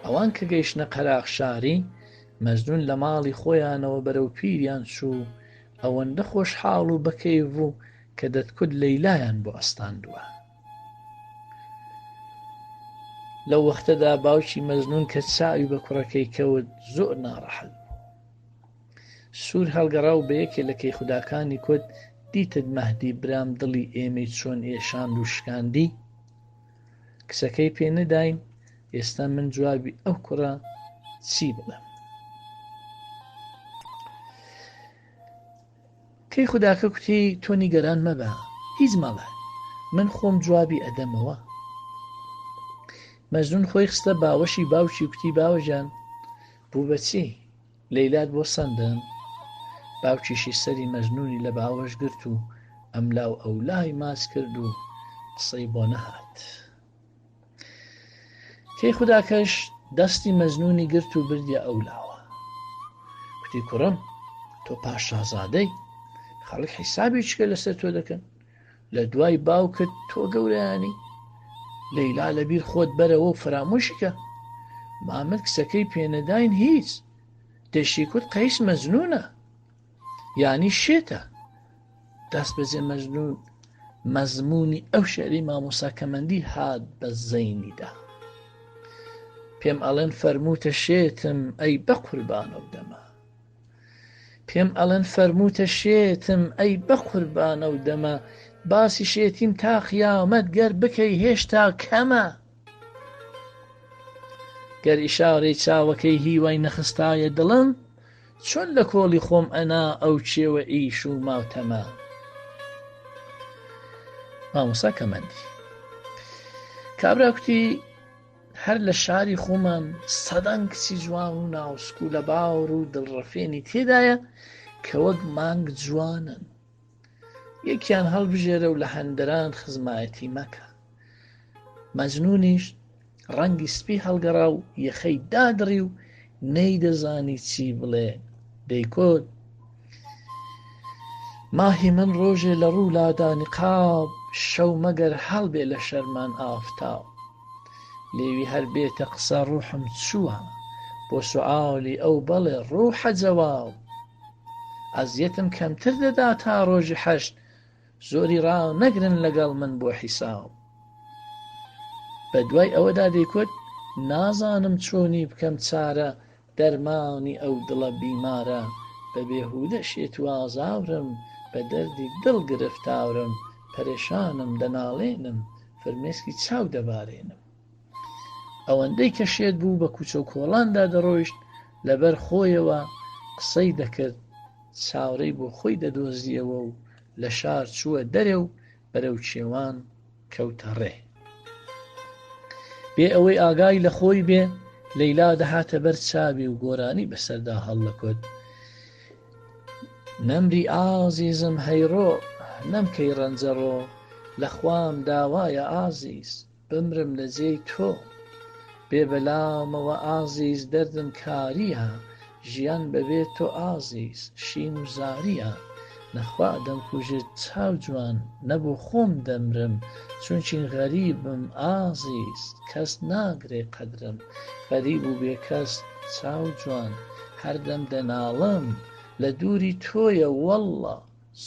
ئەوان کە گەیشتنە قەراغ شاری مەجنون لە ماڵی خۆیانەوە بەرەو پیریان چوو ئەوەندە خۆشحاڵ و بەکەیف بوو کە دەتکوت لەیلایان بۆ ئەستاندووە. لەو وەختەدا باوکی مەجنون کە چاوی بە کوڕەکەی کەوت زۆر ناڕەحەت بوو. سوور هەڵگەڕا و بە یەکێ لە کەیخوداکانی کوت دیتت مەهدی برام دڵی ئێمەی چۆن ئێشاند و شکاندی؟ کچەکەی پێ نەداین ئێستا من جوابی ئەو کوڕە چی بڵێم؟ کەی خوداکە کوتی تۆ نیگەران مەبە هیچ مەڵێ من خۆم جوابی ئەدەمەوە مەجنون خۆی خستە باوەشی باوکی کوتی باوەجان بوو بەچی لەیلات بۆ سەندم باوکیشی سەری مەجنونی لە باوەش گرت و ئەملا و ئەولای ماچ کرد و قسەی بۆ نەهات کەی خوداکەش دەستی مەجنونی گرت و بردیە ئەو لاوە کوتی کوڕم تۆ پاشازادەی خەڵک حیسابی چکە لەسەر تۆ دەکەن لە دوای باوکت تۆ گەورەیانی لەیلا لەبیر خۆت بەرەوە و فەرامۆشیکە مامد کچەکەی پێنەداین هیچ دەشی کوت قەیس مەجنونە یانی شێتە دەست بەجێ مەجنون مەزمونی ئەو شعری مامۆسا کەمەندی هات بە زەینیدا پێم ئەڵێن فەرمووتە شێتم ئەی بە قوربانە و دەمە پێم ئەڵێن فەرمووتە شێتم ئەی بە قوربانە و دەمە باسی شێتیم تا قیامەت گەر بکەی هێشتا کەمە. گەر ئیشارەی چاوەکەی هیوای نەخستایە دڵم، چۆن لە کۆڵی خۆم ئەنا ئەو کێوە ئیش و ماتەمە؟ مامۆستا کەمەندی کابرا کوتی هەر لە شاری خۆمان سەدان کچی جوان و ناوسک و لەبار و دڵڕفێنی تێدایە کە وەک مانگ جوانن. یەکیان هەڵبژێرە و لە هەندەران خزمایەتی مەکە. مەجنوونیش ڕەنگی سپی هەڵگەڕا و یەخەی دادڕی و نەیدەزانی چی بڵێ. دەیکوت، ماهی من ڕۆژێ لە ڕوو لادا نیقاب، شەو مەگەر هەڵبێ لە شەرمان ئافتاب. لێوی هەر بێتە قسە ڕووحم چووە، بۆ سوعالی ئەو بەڵێ ڕووحە جەواب. ئەزیەتم کەمتر دەدا تا ڕۆژی حەشت زۆری ڕانەگرن لەگەڵ من بۆ حیساب. بە دوای ئەوەدا دەیکوت نازانم چۆنی بکەم چارە دەرمانی ئەو دڵە بیمارە بە بێهودە شێت و ئازارم بە دەردی دڵ گرفتارم پەرێشانم دەناڵێنم فرمێسکی چاو دەبارێنم. ئەوەندەی کە شێت بوو بە کوچە و کۆڵاندا دەڕۆیشت، لەبەر خۆیەوە قسەی دەکرد، چاورەی بۆ خۆی دەدۆزییەوە و لە شار چووە دەرێ و بەرەو کێوان کەوتە ڕێ. بێ ئەوەی ئاگای لە خۆی بێ، لەیلا دەهاتە بەر چاوی و گۆرانی بەسەردا هەڵدەکوت. نەمری ئازیزم هەیڕۆ، نەمکەی ڕەنجەڕۆ، لە خوام داوایە ئازیز، بمرم لە جێی تۆ. بێ بەلامەوە ئازیز دەردم کاریە ژیان بەبێ تۆ ئازیز شین و زاریە نەخوا دەمکوژێت چاو جوان نە بۆ خۆم دەمرم چونکین غەریبم ئازیز کەس ناگرێ قەدرم غەریب و بێکەس چاو جوان هەردەم دەناڵم لە دووری تۆیە وەڵڵا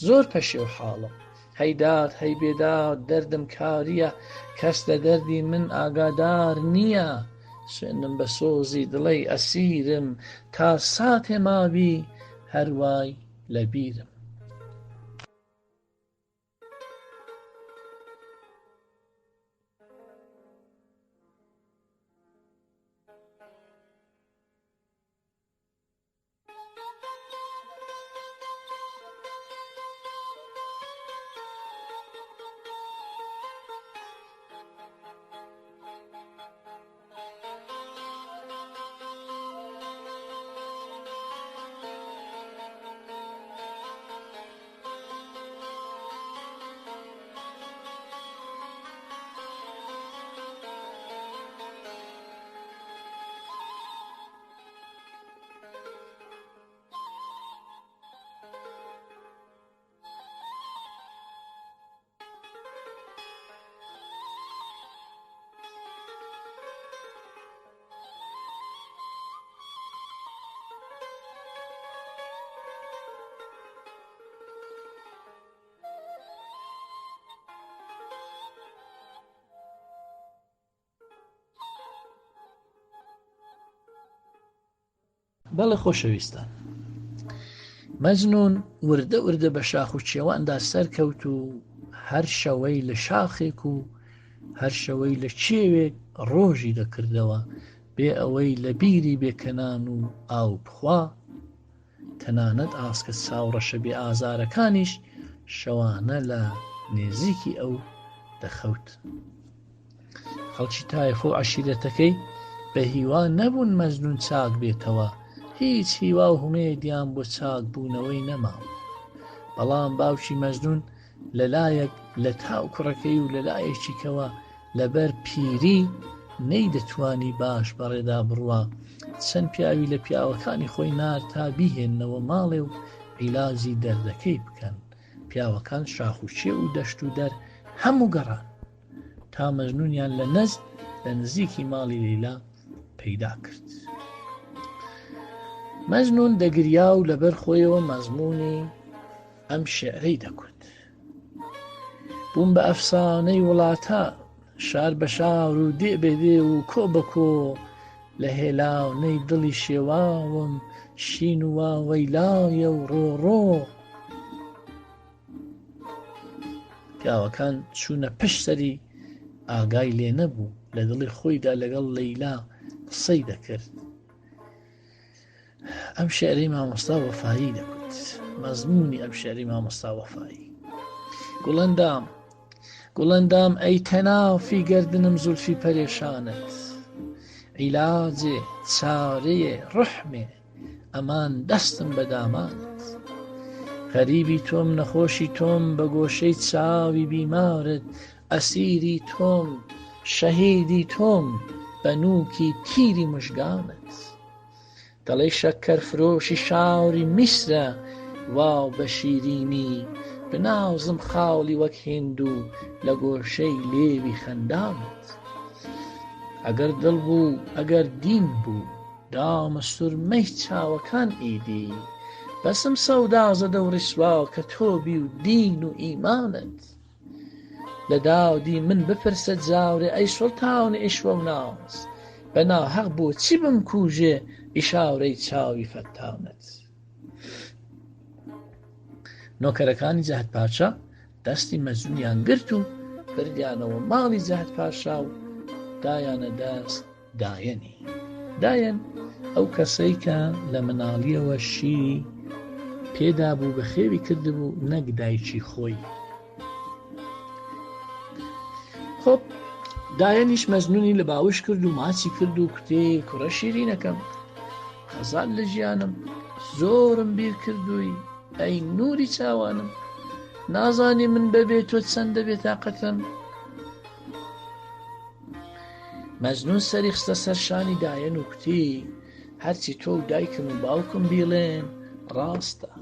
زۆر پەشێو حاڵم. هەی داد هەی بێداد دەردم کاریە کەس لە دەردی من ئاگادار نییە سوێندم بە سۆزی دڵەی ئەسیرم تا ساتێ مابی هەر وای لە بیرم. بەڵێ خۆشەویستان مەجنون وردە وردە بە شاخ و چێواندا سەرکەوت و هەر شەوەی لە شاخێک و هەر شەوەی لە کێوێک ڕۆژی دەکردەوە بێ ئەوەی لە بیری بێکەنان و ئاو بخوا تەنانەت ئاسکە چاوڕەشە بێ ئازارەکانیش شەوانە لە نێزیکی ئەو دەخەوت. خەڵکی تایفە و عەشیرەتەکەی بە هیوا نەبوون مەجنون چاک بێتەوە، هیچ هیوا و هومێدیان بۆ چاک بوونەوەی نەمابوو. بەڵام باوکی مەجنون لەلایەک لە تاو کوڕەکەی و لەلایەکی کەوە لەبەر پیری نەیدەتوانی باش بەڕێدا بڕوا، چەند پیاوی لە پیاوەکانی خۆی نارد تا بیهێننەوە ماڵێ و عیلاجی دەردەکەی بکەن. پیاوەکان شاخ و کێو و دەشت و دەر هەموو گەڕان تا مەجنونیان لە نەزد لە نزیکی ماڵی لەیلا پەیدا کرد. مەجنون دەگریا و لەبەر خۆیەوە مەزمونی ئەم شعرەی دەکوت. بووم بە ئەفسانەی وڵاتان شار بە شار و دێ بە دێ و کۆ بە کۆ لە هێلاونەی دڵی شێواوم شین و واوەیلایە و ڕۆڕۆ پیاوەکان چوونە پشت سەری ئاگای لێ نەبوو لە دڵی خۆیدا لەگەڵ لەیلا. قسەی دەکرد ئەم شعری مامۆستا وەفایی دەکوت مەزمونی ئەم شعری مامۆستا وەفایی گوڵەندام گوڵەندام ئەی تەنافی گردنم زولفی پەرێشانت عیلاجێ چارەیە ڕحمێ ئەمان دەستم بە دامانت غەریبی تۆم نەخۆشی تۆم بە گۆشەی چاوی بیمارت ئەسیری تۆم شەهیدی تۆم بە نووکی تیری مژگانت دەڵێی شەککەر فرۆشی شاری میسرە واو بە شیرینی بنازم خاوڵی وەک هێندوو لە گۆشەی لێوی خەندانت ئەگەر دڵ بوو ئەگەر دین بوو دامە سورمەی چاوەکان ئیدی بەسم سەودا زەدە و ڕیسوا کە تۆ بی و دین و ئیمانت لە دادی من بپرسە جاورێ ئەی سوڵتانی عیشوە و ناز بە ناهەق بۆچی بمکوژێ ئیشارەی چاوی فەتانت نۆکەرەکانی جەهد پاشا دەستی مەجنونیان گرت و بردیانەوە ماڵی جەهد پاشا و دایانە دەست دایەنی دایەن ئەو کەسەی کە لە مناڵیەوە شیری پێدا بوو بەخێوی کردبوو نەک دایکی خۆی خۆب دایەنیش مەزنونی لە باوش کرد و ماچی کرد و کوتێ کوڕە شیرینەکەم خەزال لە ژیانم زۆرم بیر کردووی ئەی نوری چاوانم نازانی من بەبێ تۆ چەندە بێتاقەتم مەجنون سەری خستە سەر شانی دایەن و کوتی هەرچی تۆ و دایکم و باوکم بیڵێن ڕاستە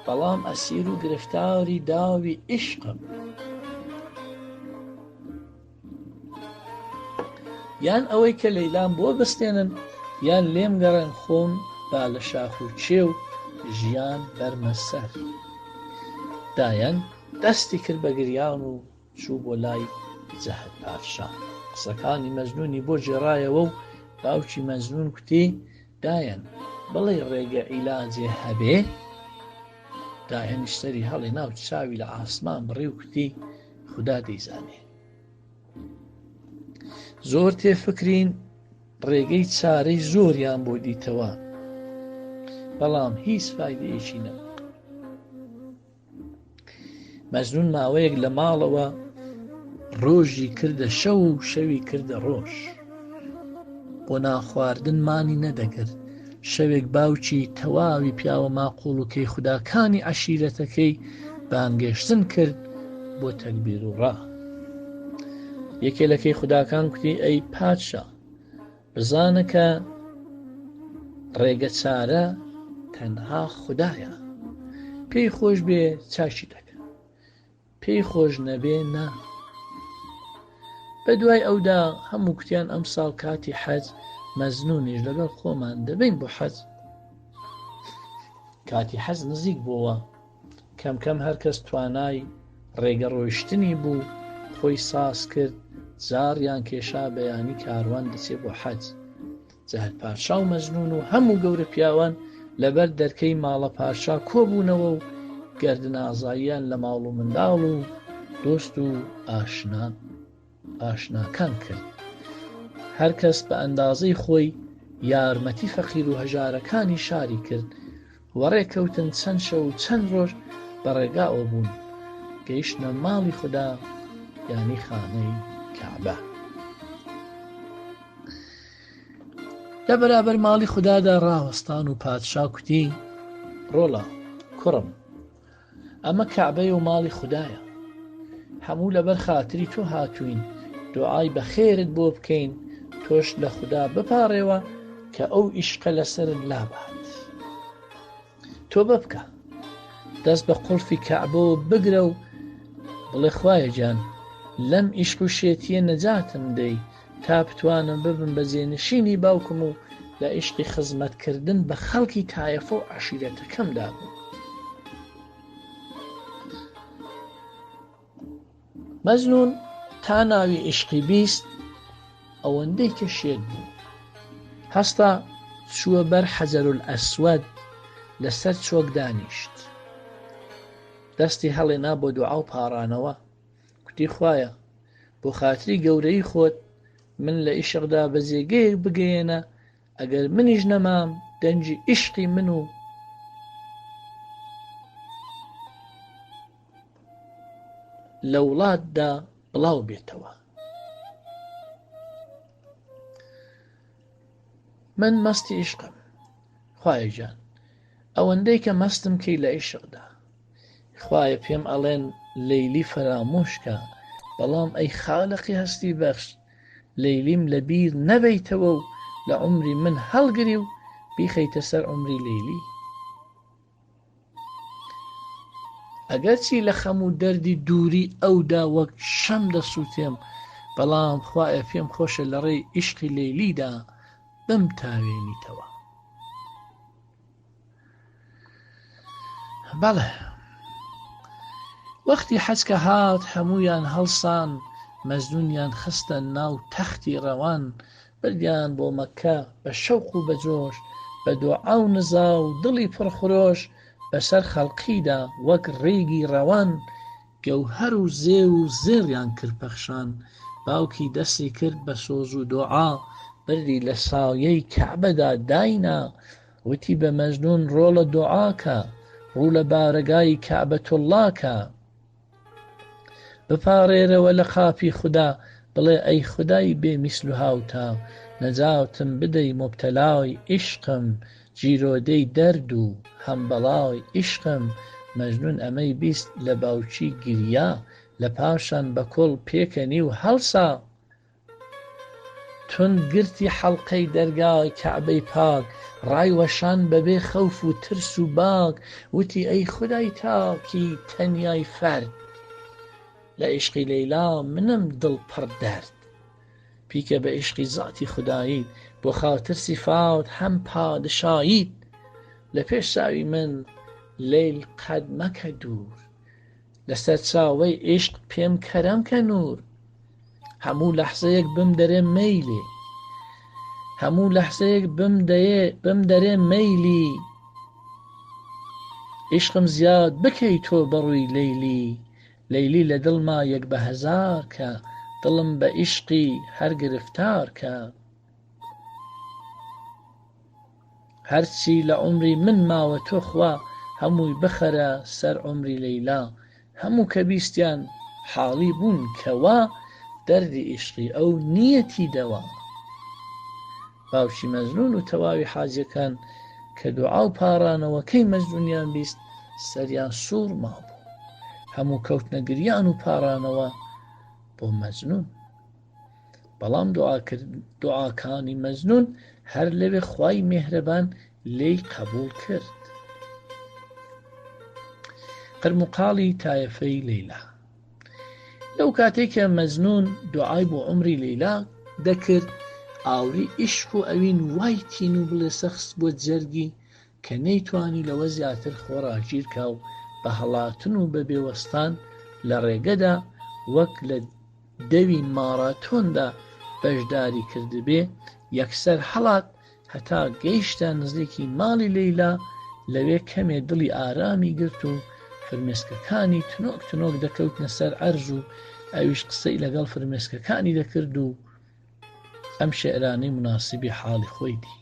بەڵام ئەسیر و گرفتاری داوی عیشقم یان ئەوەی کە لەیلام بۆ بستێنن یان لێم گەڕێن خۆم با لە شاخ و چێو ژیان بەرمە سەر دایەن دەستی کرد بە گریان و چوو بۆ لای جەهد پادشا. قسەکانی مەجنوونی بۆ گێڕایەوە و باوکی مەجنوون کوتی، دایەن، بڵێی ڕێگە عیلاجێ هەبێ؟ دایەنیش سەری هەڵێنا و چاوی لە ئاسمان بڕی و کوتی، خودا دەیزانێ. زۆر تێفکرین، ڕێگەی چارەی زۆریان بۆ دیتەوە، بەڵام هیچ فایدەیەکی نەبوو. مەجنون ماوەیەک لە ماڵەوە ڕۆژی کردە شەو و شەوی کردە ڕۆژ بۆ ناخواردن مانی نەدەگرت شەوێک باوکی تەواوی پیاوە ماقوڵ و کەی خوداکانی عەشیرەتەکەی بانگێشتن کرد بۆ تەکبیر و ڕا یەکێ لە کەی خوداکان کوتی ئەی پادشا بزانە کە ڕێگە چارە تەنها خودایە پێی خۆش بێ چاکی دەکە پێی خۆش نەبێ نا بە دوای ئەودا هەموو کوتیان ئەم ساڵ کاتی حەج مەزنونیش لەگەڵ خۆمان دەبین بۆ حەج کاتی حەز نزیک بۆوە کەم کەم هەر کەس توانای ڕێگە ڕۆیشتنی بوو خۆی ساز کرد جاڕیان کێشا بەیانی کاروان دەچێ بۆ حەج جەهل پادشا و مەجنون و هەموو گەورە پیاوان لەبەر دەرکەی ماڵە پادشا کۆبوونەوە و گەردنازاییان لە ماڵ و منداڵ و دۆست و ئاشنا ئاشناکان کرد. هەر کەس بە ئەندازەی خۆی یارمەتی فەقیر و هەژارەکانی شاری کرد. وەڕێ کەوتن چەند شەو و چەند ڕۆژ بە ڕێگاوە بوون. گەیشتنە ماڵی خودا یانی خانەی کەعبە. لە بەرابەر ماڵی خودادا ڕاوەستان و پادشا کوتی، ڕۆڵە، کوڕم، ئەمە کەعبەیە و ماڵی خودایە هەموو لەبەر خاتری تۆ هاتووین دوعای بەخێرت بۆ بکەین تۆش لە خودا بپاڕێوە کە ئەو ئیشقە لەسرت لابات تۆ ببکە دەست بە قوڵفی کەعبەوە بگرە و بڵێ خوایە گیان لەم ئیشق و شێتیە نەجاتم دەی تا بتوانم ببم بە جێنشینی باوکم و لە ئیشقی خزمەتکردن بە خەڵکی تایەفە و عەشیرەتەکەمدا بوو. مەجنون تا ناوی ئیشقی 20 ئەوەندەی کە شێت بوو هەستا چووە بەر حەجەرولئەسوەد لەسەر چۆک دانیشت دەستی هەڵێنا بۆ دوعا و پاڕانەوە کوتی خوایە بۆ خاتری گەورەی خۆت من لە ئیشقدا بە جێگەیەک بگەیەنە ئەگەر منیش نەمام دەنگی ئیشقی من و لە وڵاتدا بڵاو بێتەوە. من مەستی ئیشقم خوایە گیان ئەوەندەی کە مەستم کەی لە ئیشقدا خوایە پێم ئەڵێن لەیلی فەرامۆشکە بەڵام ئەی خالقی هەستی بەخش لەیلیم لە بیر نەبەیتەوە و لە عومری من هەڵگری و بیخەیتە سەر عومری لەیلی. ئەگەرچی لە خەم و دەردی دووری ئەودا وەک شەم دەسووتێم، بەڵام خوایە پێم خۆشە لە ڕێی ئیشقی لەیلیدا بمتاوێنیتەوە. بەڵێ وەختی حەج کە هات هەموویان هەڵسان مەجنونیان خستە ناو تەختی ڕەوان بردیان بۆ مەککە بە شەوق و بە جۆش بە دۆعا و نزا و دڵی پڕ خرۆش بەسەر خەڵقیدا وەک ڕیگی ڕەوان گەوهەر و زێو و زێڕیان کرد پەخشان باوکی دەستی کرد بە سۆز و دۆعا بردی لە سایەی کەعبەدا داینا وتی بە مەجنون ڕۆڵە دۆعا کە ڕوو لە بارەگای کەعبەتوڵڵا کە بپاڕێرەوە لە قاپی خودا بڵێ ئەی خودای بێ میسل و هاوتا نەجاتم بدەی موبتەلای ئیشقم گیرۆدەی دەرد و هەم بەڵای ئیشقم مەجنون ئەمەی بیست لە باوکی گریا لە پاشان بە کوڵ پێکەنی و هەڵسا توند گرتی حەڵقەی دەرگای کەعبەی پاک ڕای وەشان بەبێ خەوف و ترس و باک وتی ئەی خودای تاکی تەنیای فەرد لە ئیشقی لەیلا منم دڵ پڕ دەرد پیکە بە ئیشقی زاتی خوداییت بۆ خاتر سیفات هەم پادشاییت لە پێش چاوی من لەیل قەد مەکە دوور لە سەرچاوەی عیشق پێم کەرەم کە نوور هەموو لەحزەیەک بم دەرێ مەیلێ هەموو لەحزەیەک بم دەیێ بم دەرێ مەیلی عیشقم زیاد بکەی تۆ بەڕووی لەیلی لەیلی لە دڵما یەک بە هەزار کە دڵم بە عیشقی هەر گرفتار کە هەرچی لە عومری من ماوە توخوا هەمووی بخەرە سەر عومری لەیلا هەموو کە بیستیان حاڵی بوون کە وا دەردی ئیشقی ئەو نیەتی دەوا. باوکی مەجنون و تەواوی حاجیەکان کە دوعا و پاڕانەوەکەی مەجنونیان بیست سەریان سوڕ مابوو. هەموو کەوتنە گریان و پاڕانەوە بۆ مەجنون. بەڵام دوعاکانی مەجنون هەر لەوێ خوای مێهرەبان لێی قەبوڵ کرد. قرموقاڵی تایەفەی لەیلا لەو کاتێک کە مەجنون دوعای بۆ عومری لەیلا دەکرد ئاوری ئیشق و ئەوین وای تین و بڵێسە خستبووە جەرگی کە نەیتوانی لەوە زیاتر خۆ ڕاگیر کا و بە هەڵاتن و بە بێ وەستان لە ڕێگەدا وەک لە دەوی ماڕاتۆندا بەشداری کردبێ یەکسەر هەڵات هەتا گەیشتە نزیکی ماڵی لەیلا لەوێ کەمێ دڵی ئارامی گرت و فرمێسکەکانی تنۆک تنۆک دەکەوتنە سەر عەرز و ئەویش قسەی لەگەڵ فرمێسکەکانی دەکرد و ئەم شێعرانەی موناسبی حاڵی خۆی دی.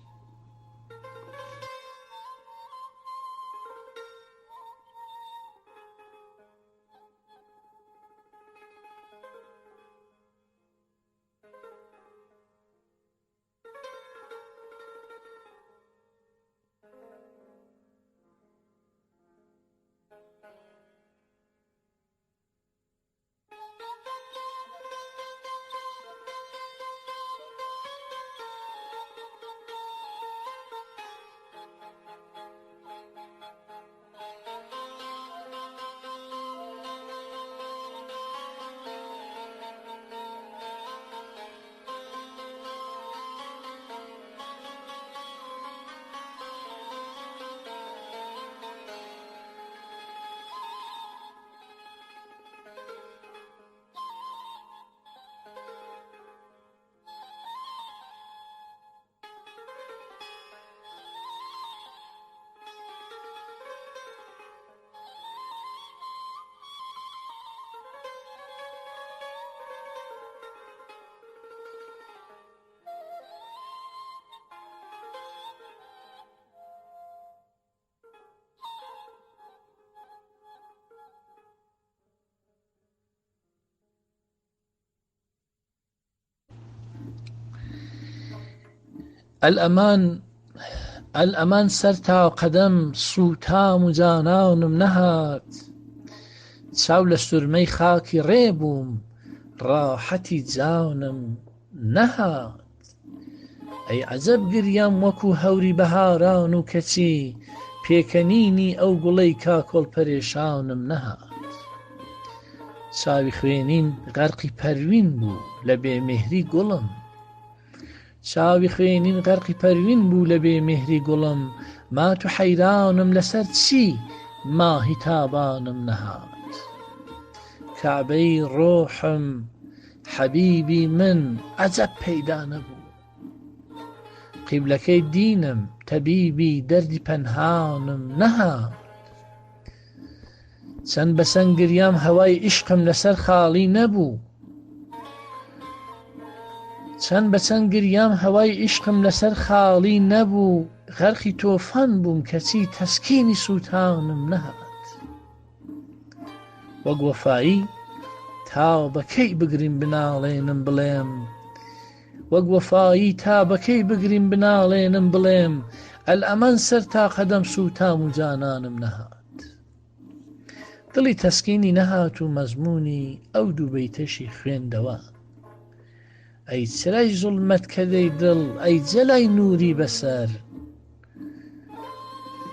ئەلئەمان ئەلئەمان سەر تا قەدەم سووتام و جانانم نەهات چاو لە سورمەی خاکی ڕێ بووم ڕاحەتی جانم نەهات ئەی عەجەب گریام وەکو هەوری بەهاران و کەچی پێکەنینی ئەو گوڵەی کاکۆڵ پەرێشانم نەهات چاوی خوێنین غەرقی پەروین بوو لە بێمێهری گوڵم چاوی خوێنین غەرقی پەروین بوو لە بێ مێهری گوڵم مات و حەیرانم لەسەر چی ماهی تابانم نەهات کەعبەی ڕۆحم حەبیبی من عەجەب پەیدا نەبوو قیبلەکەی دینم تەبیبی دەردی پەنهانم نەهات چەند بەسەنگ گریام هەوای عیشقم لەسەر خاڵی نەبوو چەند بەچەند گریام هەوای عیشقم لەسەر خاڵی نەبوو غەرقی تۆفان بووم کەچی تەسکینی سووتانم نەهات وەک وەفایی تا بەکەی بگریم بناڵێنم بڵێم وەک وەفایی تا بەکەی بگریم بناڵێنم بڵێم ئەلئەمەن سەر تا قەدەم سووتام و جانانم نەهات دڵی تەسکینی نەهات و مەزموونی ئەو دوو بەیتەشی خوێندەوە ئەی چرای زوڵمەت کەدەی دڵ ئەی جەلای نووری بەسەر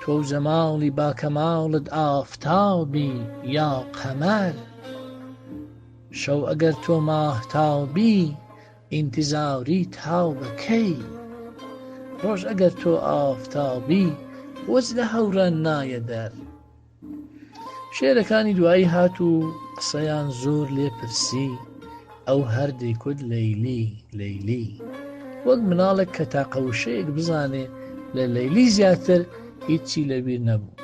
تۆ و جەماڵی باکەماڵت ئافتابی یا قەمەر شەو ئەگەر تۆ ماهتابی ئینتیزاری تاو بە کەی ڕۆژ ئەگەر تۆ ئافتابی بۆچ لە هەوران نایە دەر شێرەکانی دوایی هات و قسەیان زۆر لێ پرسی ئەو هەر دەیکوت لەیلی لەیلی وەک مناڵێک کە تاقە وشەیەک بزانێ لە لەیلی زیاتر هیچی لەبیر نەبوو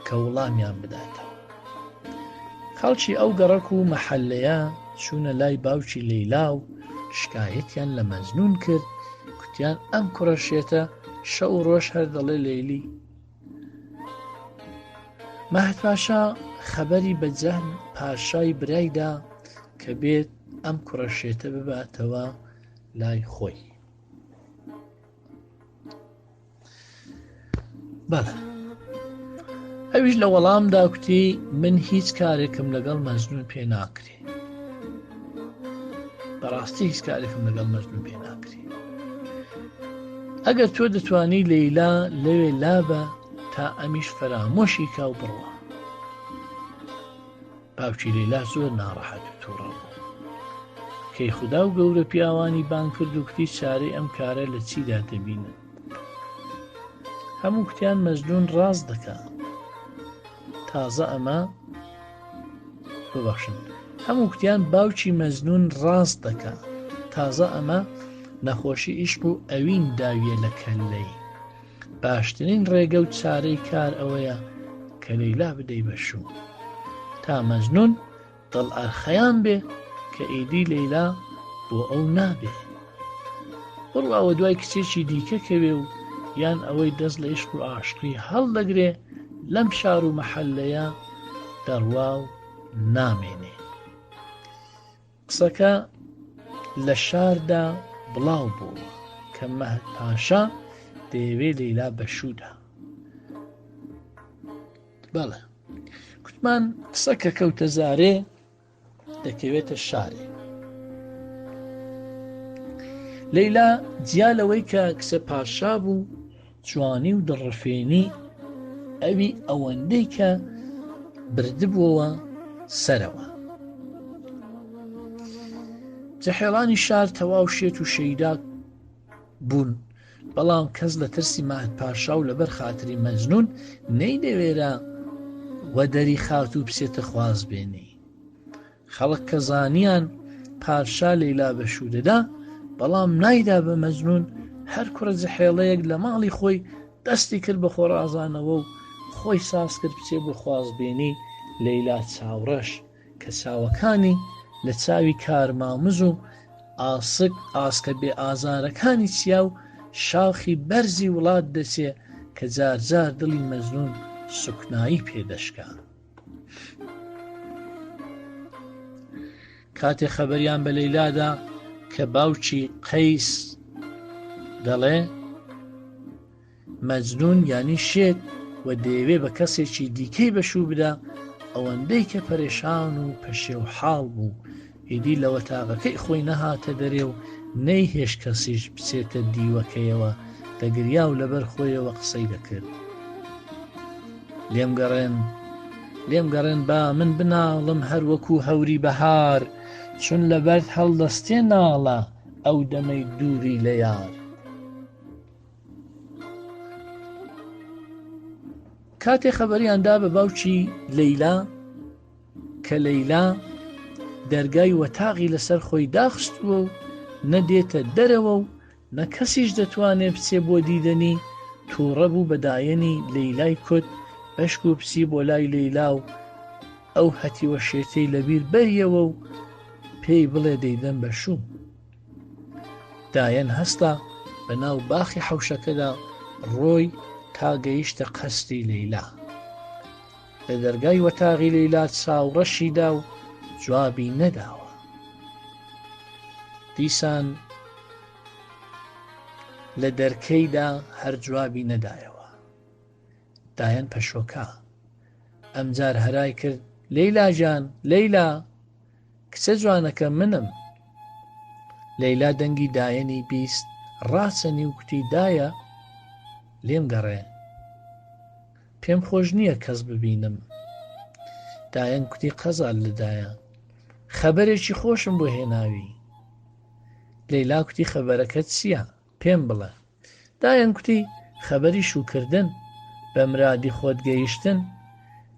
کە وڵامیان بداتەوە خەڵکی ئەو گەڕەک و مەحەلەیە چوونە لای باوکی لەیلا و شکایەتیان لە مەجنون کرد کوتیان ئەم کوڕە شێتە شەو و ڕۆژ هەر دەڵێ لەیلی مەهد پاشا خەبەری بە جەهل پاشای برای دا کە بێت ئەم کوڕە شێتە بباتەوە لای خۆی. بەڵێ ئەویش لە وەڵامدا کوتی من هیچ کارێکم لەگەڵ مەجنون پێ ناکرێ بەڕاستی هیچ کارێکم لەگەڵ مەجنون پێ ناکرێ ئەگەر تۆ دەتوانی لەیلا لەوێ لابە تا ئەمیش فەرامۆشی کا و بڕوا باوکی لەیلا زۆر ناڕەحەت و تووڕە بوو. کەیخودا و گەورە پیاوانی بانگ کرد و کوتی چارەی ئەم کارە لە چیدا دەبینن؟ هەموو کوتیان مەجنوون ڕاست دەکا. تازە ئەمە ببەخشن. هەموو کوتیان باوکی مەجنوون ڕاست دەکا. تازە ئەمە نەخۆشی ئیشق و ئەوین داویە لە کەللەی. باشترین ڕێگە و چارەی کار ئەوەیە کە لەیلا بدەی بە شوو تا مەجنون دڵ ئەرخەیان بێ کە ئیدی لەیلا بۆ ئەو نابێ بڕوا وە دوای کچێکی دیکە کەوێ و یان ئەوەی دەست لە عیشق و عاشقی هەڵدەگرێ لەم شار و مەحەلەیە دەڕوا و نامێنێ. قسەکە لە شاردا بڵاو بۆوە کە مەهد پاشا دەیەوێ لەیلا بە شوو دا. بەڵێ کوتمان قسە کە کەوتە زارێ دەکەوێتە شارێ. لەیلا جیا لەوەی کە کچە پاشا بوو جوانی و دڵڕفێنی ئەوی ئەوەندەی کە بردبووەوە سەرەوە. جەحێڵانی شار تەواو شێت و شەیدا بوون، بەڵام کەس لە ترسی مەهد پاشا و لەبەر خاتری مەجنوون نەیدەوێرا وەدەری خاتوو بچێتە خوازبێنی. خەڵک کە زانیان پادشا لەیلا بە شوو دەدا، بەڵام نایدا بە مەجنوون، هەر کوڕە جحێڵەیەک لە ماڵی خۆی دەستی کرد بە خۆڕازانەوە و خۆی ساز کرد بچێ بۆ خوازبێنی لەیلا چاوڕەش کە چاوەکانی لە چاوی کارمامز و ئاسک ئاسکە بێ ئازارەکانی چیا و شاخی بەرزی وڵات دەچێ کە جار جار دڵی مەجنوون سوکنایی پێ دەشکا. کاتێ خەبەریان بە لەیلادا کە باوکی قەیس دەڵێ مەجنون یانی شێت و دەیەوێ بە کەسێکی دیکەی بەشوو بدا، ئەوەندەی کە پەرێشان و پەشێو حاڵ بوو، ئیدی لە وەتاغەکەی خۆی نەهاتە دەرێ و نەیهێشت کەسیش بچێتە دیوەکەیەوە، دەگریا و لەبەر خۆیەوە قسەی دەکرد. لێم گەڕێن، لێم گەڕێن با من بناڵم هەر وەکوو هەوری بەهار، چون لە بەرد هەڵدەستێ ناڵە ئەو دەمەی دووری لە یار. کاتێ خەبەریان دا بە باوکی لەیلا کە لەیلا دەرگای وەتاغی لەسەر خۆی داخستووە و نە دێتە دەرەوە و نە کەسیش دەتوانێ بچێ بۆ دیدەنی، تووڕە بوو بە دایەنی لەیلای کوت بەشک و بچی بۆ لای لەیلا و ئەو هەتیوە شێتەی لەبیر بەریەوە و پێی بڵێ دەیدەم بە شوو. دایەن هەستا بە ناو باخی حەوشەکەدا ڕۆی تا گەیشتە قەسری لەیلا. لە دەرگای وەتاغی لەیلا چاو ڕەشی دا و جوابی نەداوە. دیسان لە دەرکەیدا هەر جوابی نەدایەوە. دایەن پەشۆکا. ئەمجار هەرای کرد، لەیلا گیان، لەیلا! کچە جوانەکە منم. لەیلا دەنگی دایەنی 20 ڕاچەنی و کوتی دایە لێم گەڕێ. پێم خۆش نییە کەس ببینم. دایەن کوتی قەزال لە دایە. خەبەرێکی خۆشم بۆ هێناوی. لەیلا کوتی خەبەرەکە چییە؟ پێم بڵێ. دایەن کوتی، خەبەری شووکردن، بە مرادی خۆت گەیشتن.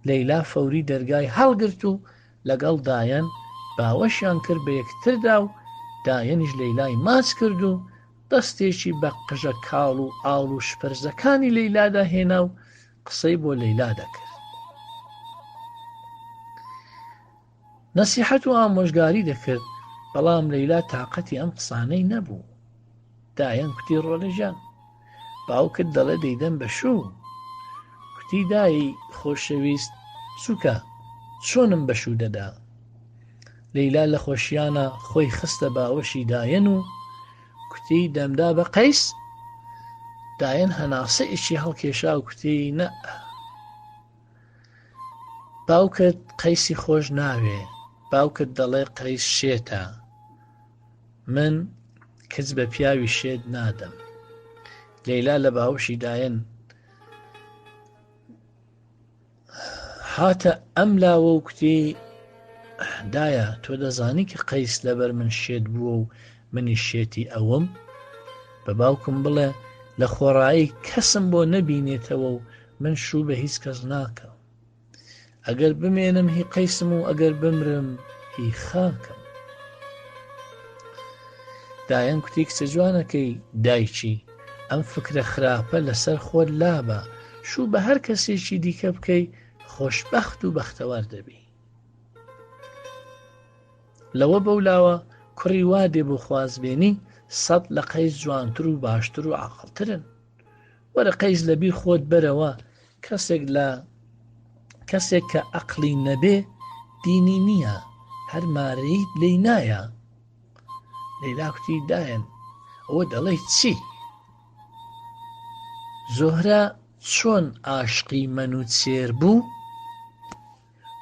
لەیلا فەوری دەرگای هەڵگرت و لەگەڵ دایەن باوەشیان کرد بە یەکتردا و دایەنیش لەیلای ماچ کرد و دەستێکی بە قژە کاڵ و ئاڵ و شپرزەکانی لەیلادا هێنا و قسەی بۆ لەیلا دەکرد. نەسیحەت و ئامۆژگاری دەکرد، بەڵام لەیلا تاقەتی ئەم قسانەی نەبوو. دایەن کوتی ڕۆلە گیان، باوکت دەڵێ دەیدەم بە شوو. کوتی دایەی خۆشەویست سووکە، چۆنم بە شوو دەدا؟ لەیلا لە خۆشیانا خۆی خستە باوەشی دایەن و کوتی دەمدا بە قەیس؟ دایەن هەناسەیەکی هەڵکێشا و کوتی نە. باوکت قەیسی خۆش ناوێ باوکت دەڵێ قەیس شێتە من کچ بە پیاوی شێت نادەم لەیلا لە باوەشی دایەن هاتە ئەم لاوە و کوتی دایە تۆ دەزانی کە قەیس لەبەر من شێت بووە و منی شێتی ئەوم بە باوکم بڵێ لە خۆڕایی کەسم بۆ نەبینێتەوە و من شوو بە هیچ کەس ناکەم ئەگەر بمێنم هی قەیسم و ئەگەر بمرم هی خاکم دایەن کوتی کچە جوانەکەی دایکی ئەم فکرە خراپە لەسەر خۆت لابە شوو بە هەر کەسێکی دیکە بکەی خۆشببخت و بەختەوار دەبی لەوە بەولاوە کوڕی وا دێ بۆ خوازبێنی سەد لە قەیس جوانتر و باشتر و عاقڵترن وەرە قەیس لە بیر خۆت بەرەوە کەسێک لە کەسێک کە ئەقلی نەبێ دینی نییە هەر مارەیت لی نایە لەیلا کوتی دایەن ئەوە دەڵێ چی زۆهرە چۆن ئاشقی مەنوچێر بوو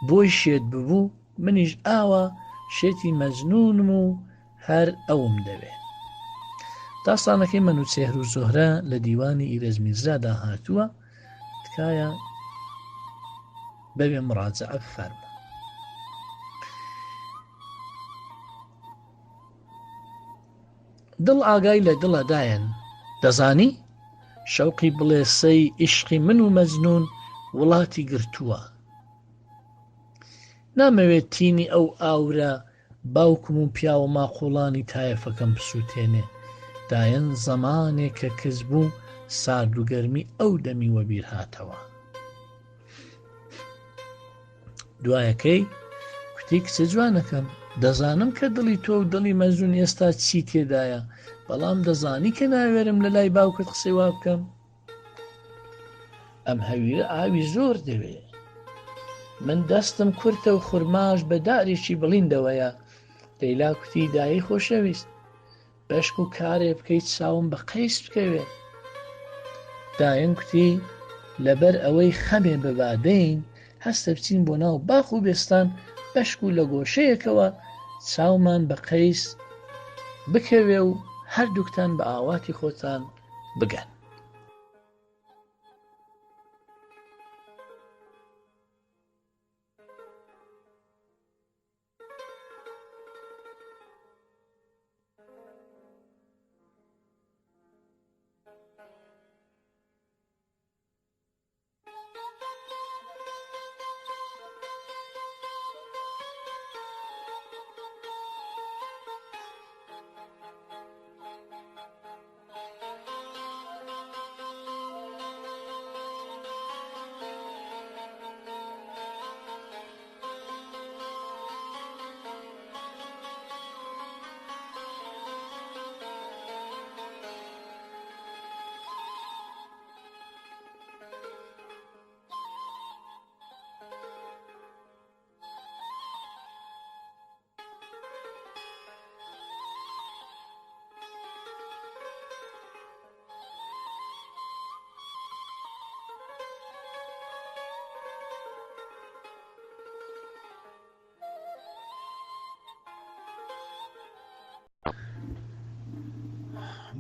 بۆی شێت ببوو منیش ئاوا شێتی مەجنونم و هەر ئەوم دەوێ. داستانەکەی مەنوچێهر و زوهرە لە دیوانی ئیرەج میرزادا هاتووە تکایە بەوێ مڕاجعە بفەرموو. دڵ ئاگای لە دڵە دایەن دەزانی؟ شەوقی بڵێسەی ئیشقی من و مەجنوون وڵاتی گرتووە. نامەوێت تینی ئەو ئاورە باوکم و پیاوە ماقووڵانی تایەفەکەم بسووتێنێ. دایەن زەمانێ کە کز بوو سارد و گەرمی ئەو دەمی وەبیر هاتەوە. دوایەکەی کوتی کچە جوانەکەم دەزانم کە دڵی تۆ و دڵی مەجنون ئێستا چی تێدایە بەڵام دەزانی کە ناوێرم لە لای باوکت قسەی وا بکەم ئەم هەویرە ئاوی زۆر دەوێ من دەستم کورتە و خورماش بە دارێکی بڵیندەوەیە لەیلا کوتی دایی خۆشەویست. بەشک و کارێ بکەیت چاوم بە قەیس بکەوێ. دایەن کوتی، لەبەر ئەوەی خەمێ بە بادەین، هەستە بچین بۆ ناو باخ و بێستان بەشک و لە گۆشەیەکەوە چاومان بە قەیس بکەوێ و هەردووکتان بە ئاواتی خۆتان بگەن.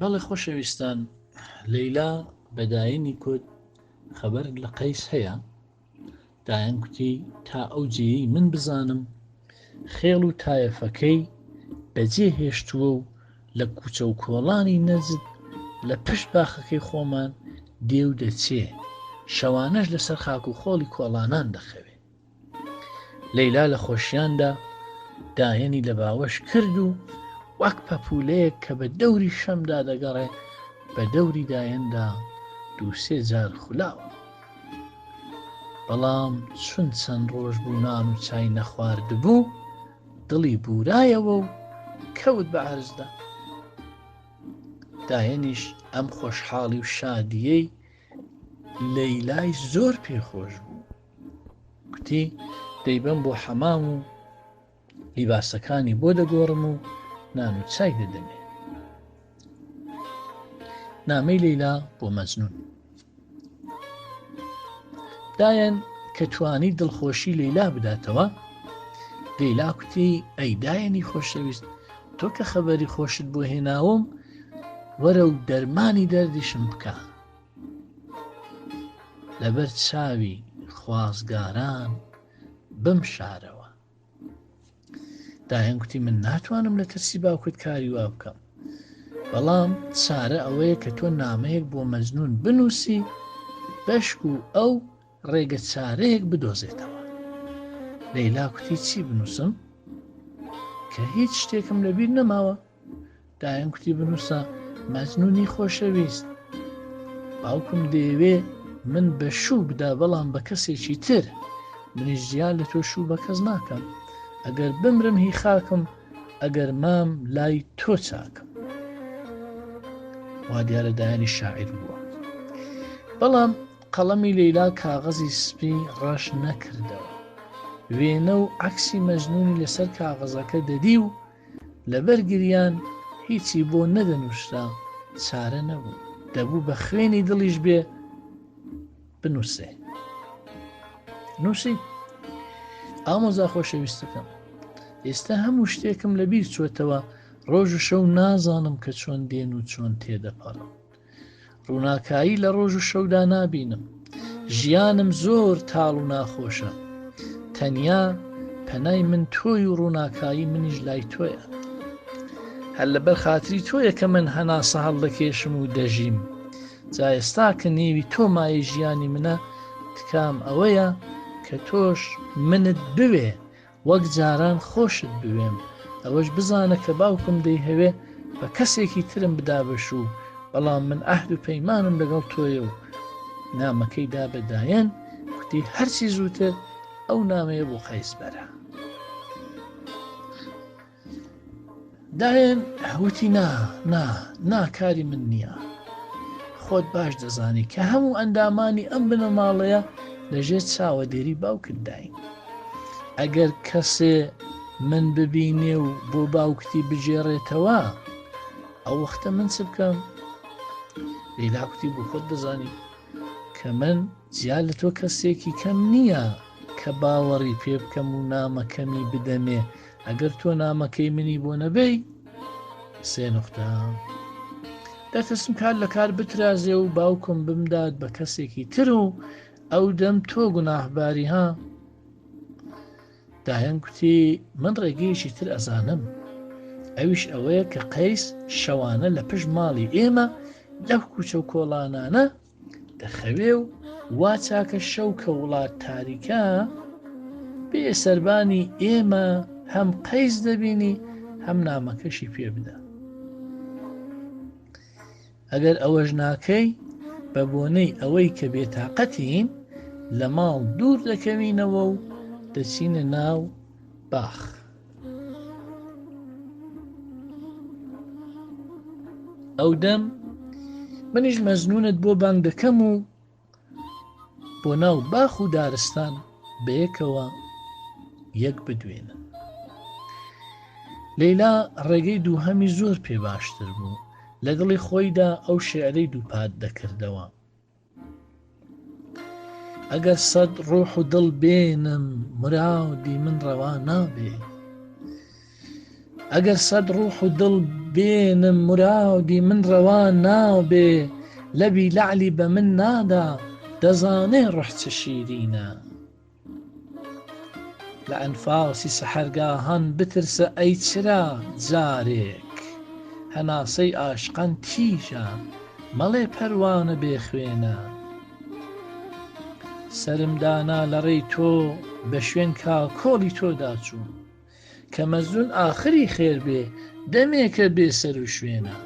بەڵێ خۆشەویستان لەیلا بە داینی کوت خەبەرت لە قەیس هەیە؟ دایان کوتی تا ئەو جێیەی من بزانم خێڵ و تایەفەکەی بەجێ هێشتووە و لە کوچە و کۆڵانی نەجد لە پشت باخەکەی خۆمان دێ و دەچێ، شەوانەش لەسەر خاک و خۆڵی کۆڵانان دەخەوێ. لەیلا لە خۆشیاندا دایەنی لە باوەش کرد و وەک پەپوولەیەک کە بە دەوری شەمدا دەگەڕێ بە دەوری دایەندا دووسێ جار خولاوە. بەڵام چون چەند ڕۆژ بوو نان و چای نەخواردبوو دڵی بورایەوە و کەوت بە عەرزدا. دایەنیش ئەم خۆشحاڵی و شادیەی لەیلای زۆر پێخۆش بوو. کوتی دەیبەم بۆ حەمام و لیباسەکانی بۆ دەگۆڕم و نان و چای دەدەمێ. نامەی لەیلا بۆ مەجنون. دایەن کە توانی دڵخۆشی لەیلا بداتەوە، لەیلا کوتی ئەی دایەنی خۆشەویست تۆ کە خەبەری خۆشت بۆ هێناوم وەرە و دەرمانی دەردیشم بکە. لەبەر چاوی خوازگاران بمشارەوە. دایان کوتی من ناتوانم لە ترسی باوکت کاری وا بکەم بەڵام چارە ئەوەیە کە تۆ نامەیەک بۆ مەجنون بنووسی بەشک و ئەو ڕێگە چارەیەک بدۆزێتەوە لەیلا کوتی چی بنووسم کە هیچ شتێکم لەبیر نەماوە دایان کوتی بنووسە مەجنونی خۆشەویست باوکم دەیەوێ من بە شوو بدا بەڵام بە کەسێکی تر منیش جیا لە تۆ شوو بە کەس ناکەم ئەگەر بمرم هی خاکم ئەگەر مام لای تۆ چاکم وا دیارە دایانی شاعیر بووە بەڵام قەڵەمی لەیلا کاغەزی سپی ڕەش نەکردەوە وێنە و عەکسی مەجنونی لەسەر کاغەزەکە دەدی و لەبەر گریان هیچی بۆ نەدەنووسرا، چارە نەبوو، دەبوو بە خوێنی دڵیش بێ بنووسێ. نووسی، ئامۆزا خۆشەویستەکەم، ئێستا هەموو شتێکم لەبیر چۆتەوە، ڕۆژ و شەو نازانم کە چۆن دێن و چۆن تێدەپەڕن. ڕووناکایی لە ڕۆژ و شەودا نابینم. ژیانم زۆر تاڵ و ناخۆشە. تەنیا پەنای من تۆی و ڕووناکایی منیش لای تۆیە. هەر لەبەر خاتری تۆیە کە من هەناسە هەڵدەکێشم و دەژیم. جا ئێستا کە نێوی تۆ مایەی ژیانی منە، تکام ئەوەیە کە تۆش منت بوێ وەک جاران خۆشت بوێم، ئەوەش بزانە کە باوکم دەیهەوێ بە کەسێکی ترم بدا بە شوو، بەڵام من عەهد و پەیمانم لەگەڵ تۆیە و نامەکەی دا بە دایەن، کوتی هەرچی زووتر ئەو نامەیە بۆ قەیس بەرە. دایەن وتی نا، نا، نا کاری من نییە. خۆت باش دەزانی کە هەموو ئەندامانی ئەم بنەماڵەیە لەژێر چاوەدێری باوکتداین. ئەگەر کەسێ من ببینێ و بۆ باوکتی بگێڕێتەوە. ئەو وەختە من چ بکەم؟ لەیلا کوتی بۆ خۆت دەزانی کە من جیا لە تۆ کەسێکی کەم نییە کە باوەڕی پێ بکەم و نامەکەمی بدەمێ ئەگەر تۆ نامەکەی منی بۆ نەبەی سێ نوختە دەترسم کار لە کار بترازێ و باوکم بمدات بە کەسێکی تر و ئەو دەم تۆ گوناهباری ها دایان کوتی من ڕێگەیەکی تر ئەزانم ئەویش ئەوەیە کە قەیس شەوانە لە پشت ماڵی ئێمە لەو کوچە و کۆڵانانە دەخەوێ و وا چاکە شەو کە وڵات تاریکە بێ سەربانی ئێمە هەم قەیس دەبینی هەم نامەکەشی پێ بدە ئەگەر ئەوەش ناکەی بە بۆنەی ئەوەی کە بێتاقەتین لە ماڵ دوور دەکەوینەوە و دەچینە ناو باخ. ئەو دەم منیش مەزنونت بۆ بانگ دەکەم و بۆ ناو باخ و دارستان بەیەکەوە یەک بدوێنن. لەیلا ڕێگەی دووهەمی زۆر پێ باشتر بوو، لە دڵی خۆیدا ئەو شیعرەی دووپات دەکردەوە. ئەگەر سەد ڕۆح و دڵ بێنم مرادی من ڕەوا نابێ ئەگەر سەد ڕوح و دڵ بێنم مرادی من ڕەوا نابێ لەبی لەعلی بە من نادا دەزانێ ڕۆح چ شیرینە لە ئەنفاسی سەحەرگاهان بترسە ئەی چرا جارێک هەناسەی ئاشقان تیژە مەڵێ پەروانە بێ خوێنە سەرم دانا لە ڕێی تۆ بە شوێن کاکۆڵی تۆدا چووم کە مەزنون ئاخری خێر بێ دەمێکە بێ سەر و شوێنە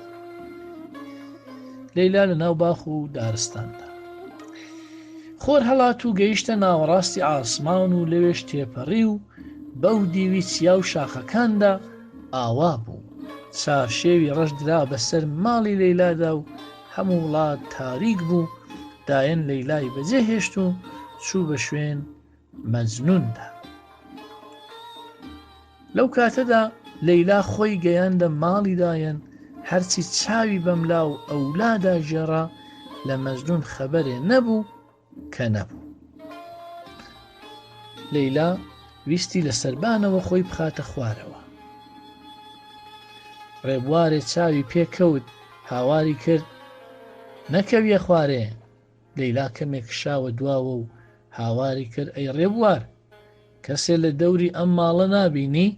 لەیلا لە ناو باخ و دارستاندا خۆر هەڵات و گەیشتە ناوەڕاستی ئاسمان و لەوێش تێپەڕی و بەو دیوی چیا و شاخەکاندا ئاوا بوو چارشێوی ڕەش درا بەسەر ماڵی لەیلادا و هەموو وڵات تاریک بوو دایەن لەیلای بەجێ هێشت و چوو بە شوێن مەجنوندا. لەو کاتەدا لەیلا خۆی گەیاندە ماڵی دایەن، هەرچی چاوی بەملا و ئەولادا گێڕا لە مەجنون خەبەرێ نەبوو کە نەبوو. لەیلا ویستی لە سەربانەوە خۆی بخاتە خوارەوە. ڕێبوارێ چاوی پێ کەوت، هاواری کرد، نەکەویە خوارێ! لەیلا کەمێک کشاوە دواوە و هاواری کرد، ئەی ڕێبوار! کەسێ لە دەوری ئەم ماڵە نابینی؟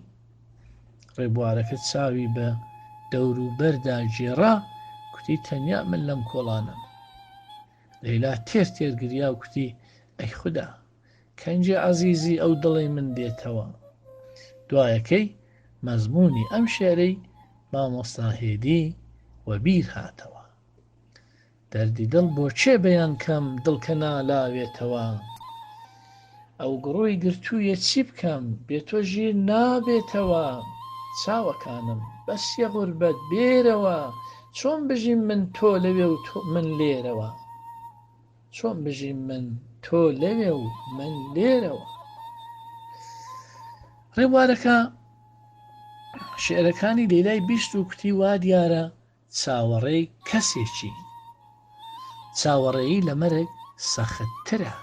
ڕێبوارەکە چاوی بە دەوروبەردا گێڕا، کوتی تەنیا من لەم کۆڵانەم. لەیلا تێر تێر گریا و کوتی ئەی خودا! کەنگێ عەزیزی ئەو دڵەی من دێتەوە؟ دوایەکەی مەزموونی ئەم شێعرەی مامۆستا هێدی وەبیر هاتەوە. دەردی دڵ بۆ کێ بەیان کەم دڵ کە نالاوێتەوە ئەو گڕۆی گرتوویە چی بکەم بێ تۆ ژیر نابێتەوە چاوەکانم بەسیە غوربەت بێرەوە چۆن بژیم من تۆ لەوێ و تۆ من لێرەوە چۆن بژیم من تۆ لەوێ و من لێرەوە ڕێوارەکە شعرەکانی لەیلای بیست و کوتی وا دیارە چاوەڕێی کەسێکی. چاوەڕێیی لە مەرگ سەختترە.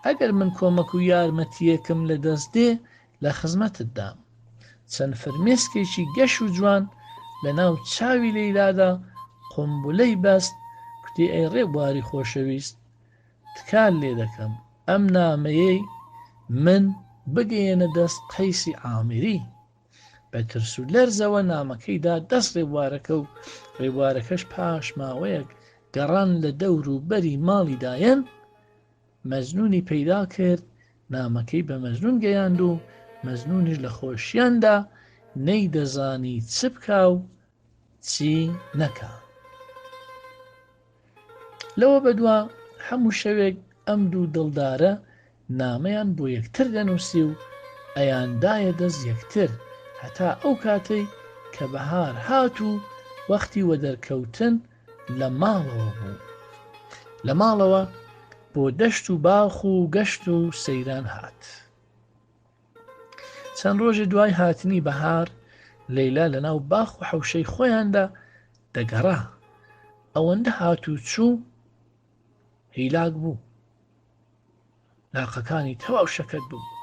ئەگەر من کۆمەک و یارمەتییەکم لە دەست دێ لە خزمەتتدام. چەند فرمێسکێکی گەش و جوان لە ناو چاوی لەیلادا قومبولەی بەست، کوتی ئەی ڕێبواری خۆشەویست، تکات لێ دەکەم ئەم نامەیەی من بگەیەنە دەست قەیسی عامری. بە ترس و لەرزەوە نامەکەی دا دەست ڕێبوارەکە و ڕێبوارەکەش پاش ماوەیەک گەڕان لە دەور و بەری ماڵی دایەن مەجنونی پەیدا کرد نامەکەی بە مەجنون گەیاند و مەجنونیش لە خۆشیاندا نەیدەزانی چ بکا و چی نەکا. لەوە بەدوا هەموو شەوێک ئەم دوو دڵدارە نامەیان بۆ یەکتر دەنووسی و ئەیاندایە دەست یەکتر هەتا ئەو کاتەی کە بەهار هات و وەختی وەدەرکەوتن لە ماڵەوە بوو. لە ماڵەوە بۆ دەشت و باخ و گەشت و سەیران هات. چەند ڕۆژێ دوای هاتنی بەهار. لەیلا لە ناو باخ و حەوشەی خۆیاندا دەگەڕا. ئەوەندە هات و چوو هیلاک بوو. لاقەکانی تەواو شەکەت ببوو.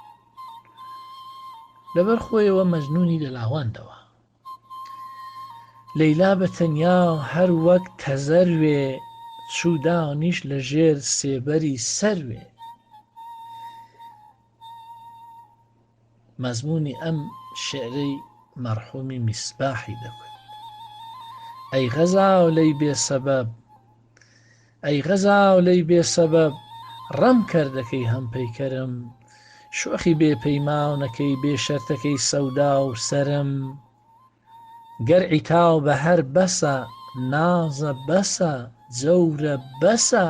لەبەر خۆیەوە مەجنوونی دەلاواندەوە. لەیلا بە تەنیا هەر وەک تەزەروێ چوو دانیشت لە ژێر سێبەری سەروێ. مەزموونی ئەم شیعرەی مەڕحوومی میسباحی دەکوت. ئەی غەزالەی بێ سەبەب، ئەی غەزالەی بێ سەبەب، ڕەم کەر دەکەی هەم پەیکەرم، شۆخی بێ پەیمانەکەی بێ شەرتەکەی سەودا و سەرم. گەر عیتاو بە هەر بەسە، نازە بەسە، جەورە بەسە.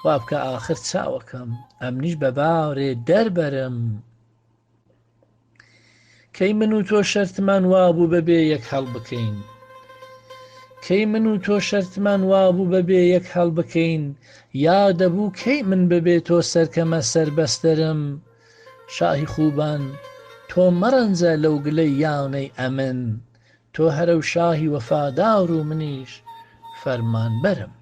وا بکە ئاخر چاوەکەم، ئەمنیش بە بارێ دەربەرم. کەی من و تۆ شەرتمان وابوو بەبێ یەک هەڵبکەین؟ کەی من و تۆ شەرتمان وابوو بەبێ یەک هەڵبکەین؟ یا دەبوو کەی من بەبێ تۆ سەرکەمە سەر بەستەرم؟ شاهی خوبان تۆ مەڕەنجە لەو گلەی یانەی ئەمن تۆ هەرەو شاهی وەفادار و منیش فەرمانبەرم.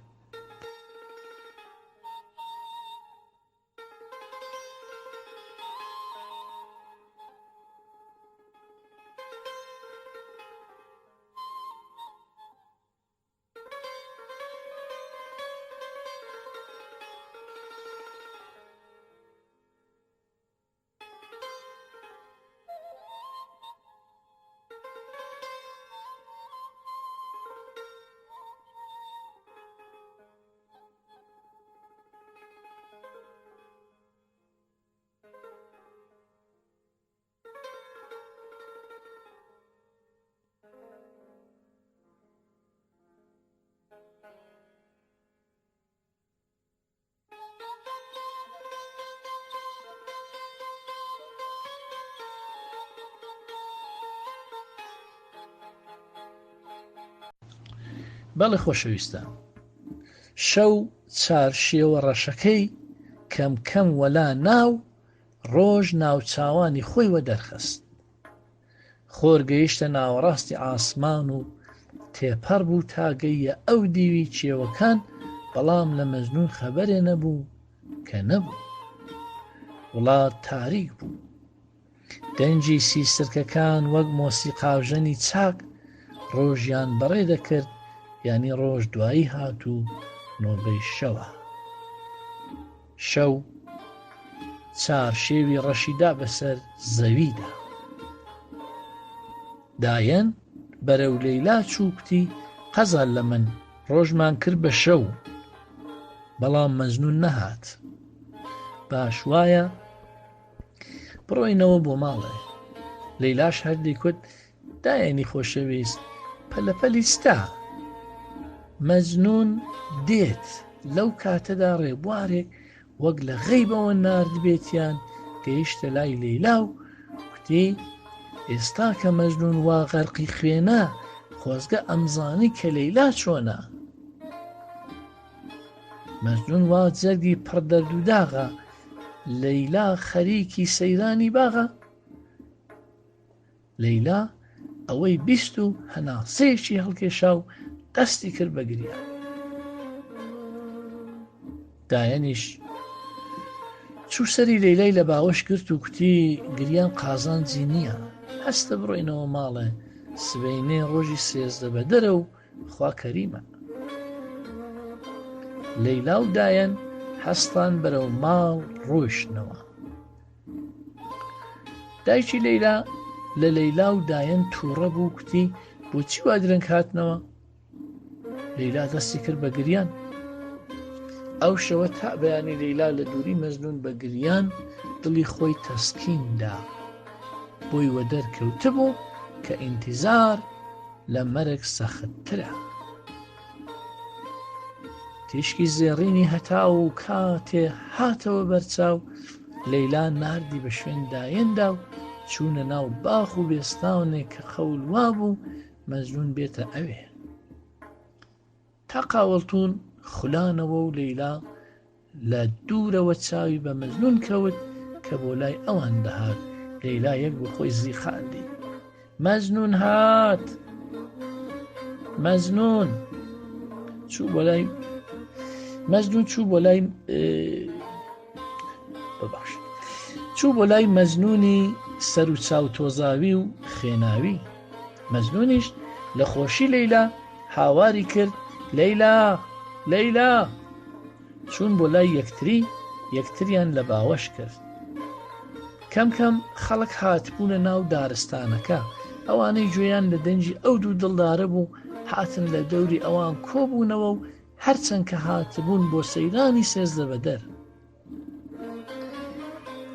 بەڵێ خۆشەویستان شەو چارشێوە ڕەشەکەی کەم کەم وەلا ناو ڕۆژ ناوچاوانی خۆی وەدەرخست خۆر گەیشتە ناوەڕاستی ئاسمان و تێپەڕ بوو تا گەییە ئەو دیوی کێوەکان، بەڵام لە مەجنوون خەبەرێ نەبوو کە نەبوو. وڵات تاریک بوو. دەنگی سیسرکەکان وەک مۆسیقاژەنی چاک ڕۆژیان بەڕێ دەکرد، یانی ڕۆژ دوایی هات و نۆبەی شەوە. شەو چارشێوی ڕەشی دا بەسەر زەویدا. دایەن بەرەو لەیلا چوو کوتی قەزا لە من ڕۆژمان کرد بە شەو بەڵام مەجنوون نەهات. باش وایە بڕۆینەوە بۆ ماڵێ. لەیلاش هەر دەیکوت دایەنی خۆشەویست پەلەپەلی ستا مەجنون دێت لەو کاتەدا ڕێبوارێک وەک لە غەیبەوە ناردبێتیان گەیشتە لای لەیلا و کوتی ئێستا کە مەجنون وا غەرقی خوێنە خۆزگە ئەمزانی کە لەیلا چۆنە مەجنون وا جەرگی پڕ دەرد و داغە لەیلا خەریکی سەیرانی باغە لەیلا ئەوەی بیست و هەناسەیەکی هەڵکێشا و دەستی کرد بە گریان. دایەنیش چوو سەری لەیلای لە باوەش گرت و کوتی گریان قازانجی نییە هەستە بڕۆینەوە ماڵێ سبەینێ ڕۆژی سێزدە بەدەرە و خوا کەریمە. لەیلا و دایەن هەستان بەرەو ماڵ ڕۆیشتنەوە. دایکی لەیلا لە لەیلا و دایەن تووڕە بوو کوتی بۆچی وا درەنگ هاتنەوە لەیلا دەستی کرد بە گریان ئەو شەوە تا بەیانی لەیلا لە دووری مەزنون بە گریان دڵی خۆی تەسکین دا بۆی وەدەر کەوتبوو کە ئینتیزار لە مەرگ سەختترە. تیشکی زێڕینی هەتاو و کاتێ هاتەوە بەرچاو لەیلا ناردی بە شوێن دایەندا و چوونە ناو باخ و بێستانێک کە قەول وابوو مەجنون بێتە ئەوێ. تا قاوەڵتوون خولانەوە و لەیلا لە دوورەوە چاوی بە مەجنون کەوت کە بۆ لای ئەوان دەهات، لەیلا یەک بۆ خۆی زیقاندی. مەجنون هات مەجنون چوو بۆ لای مەجنون چوو بۆ لای ببەخش چوو بۆ لای مەجنونی سەر و چاو تۆزاوی و خوێناوی مەجنونیش لە خۆشی لەیلا هاواری کرد لەیلا لەیلا چوون بۆ لای یەکتری یەکتریان لە باوەش کرد. کەم کەم خەڵک هاتبوونە ناو دارستانەکە، ئەوانەی گوێیان لە دەنگی ئەو دوو دڵدارە بوو هاتن لە دەوری ئەوان کۆبوونەوە و هەرچەند کە هاتبوون بۆ سەیرانی سێزدەبەدەر.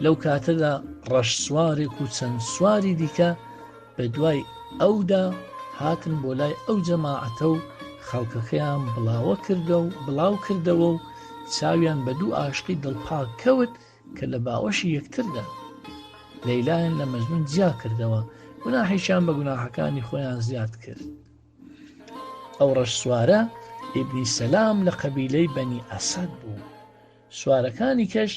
لەو کاتەدا ڕەش سوارێک و چەند سواری دیکە بە دوای ئەودا هاتن بۆ لای ئەو جەماعەتە و خەڵکەکەیان بڵاوە کردە و بڵاو کردەوە و چاویان بە دوو ئاشقی دڵپاک کەوت کە لە باوەشی یەکتردا لەیلایان لە مەجنون جیا کردەوە گوناحێکیان بە گوناحەکانی خۆیان زیاد کرد ئەو ڕەش سوارە ئیبنی سەلام لە قەبیلەی بەنی ئەسەد بوو سوارەکانی کەش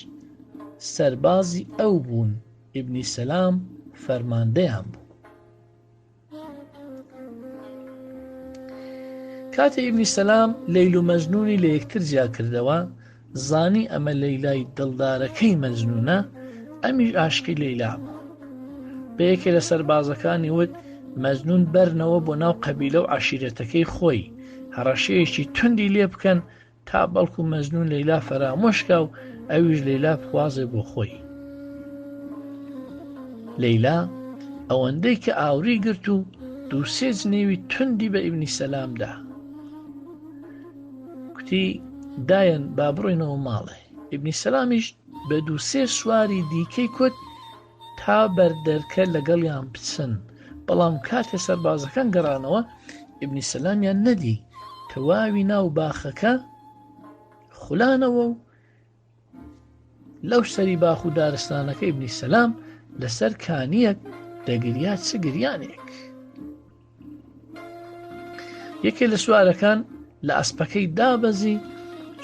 سەربازی ئەو بوون، ئیبنی سەلام فەرماندەیان بوو. کاتێ ئیبنی سەلام لەیل و مەجنونی لە یەکتر جیا کردەوە، زانی ئەمە لەیلای دڵدارەکەی مەجنونە، ئەمیش ئاشقی لەیلا بوو. بە یەکێ لە سەربازەکانی وت، مەجنون بەرنەوە بۆ ناو قەبیلە و عەشیرەتەکەی خۆی، هەڕەشەیەکی توندی لێ بکەن تا بەڵکو مەجنون لەیلا فەرامۆش کا و ئەویش لەیلا بخوازێ بۆ خۆی. لەیلا ئەوەندەی کە ئاوری گرت و دووسێ جنێوی توندی بە ئیبنی سەلام دا. کوتی دایەن با بڕۆینەوە ماڵێ. ئیبنی سەلامیش بە دووسێ سواری دیکەی کوت تا بەر دەرکە لەگەڵیان بچن، بەڵام کاتێ سەربازەکان گەڕانەوە ئیبنی سەلامیان نەدی، تەواوی ناو باخەکە خولانەوە و لەو سەری باخ و دارستانەکە ئیبنی سەلام لەسەر کانیەک دەگریا چ گریانێک. یەکێ لە سوارەکان لە ئەسپەکەی دابەزی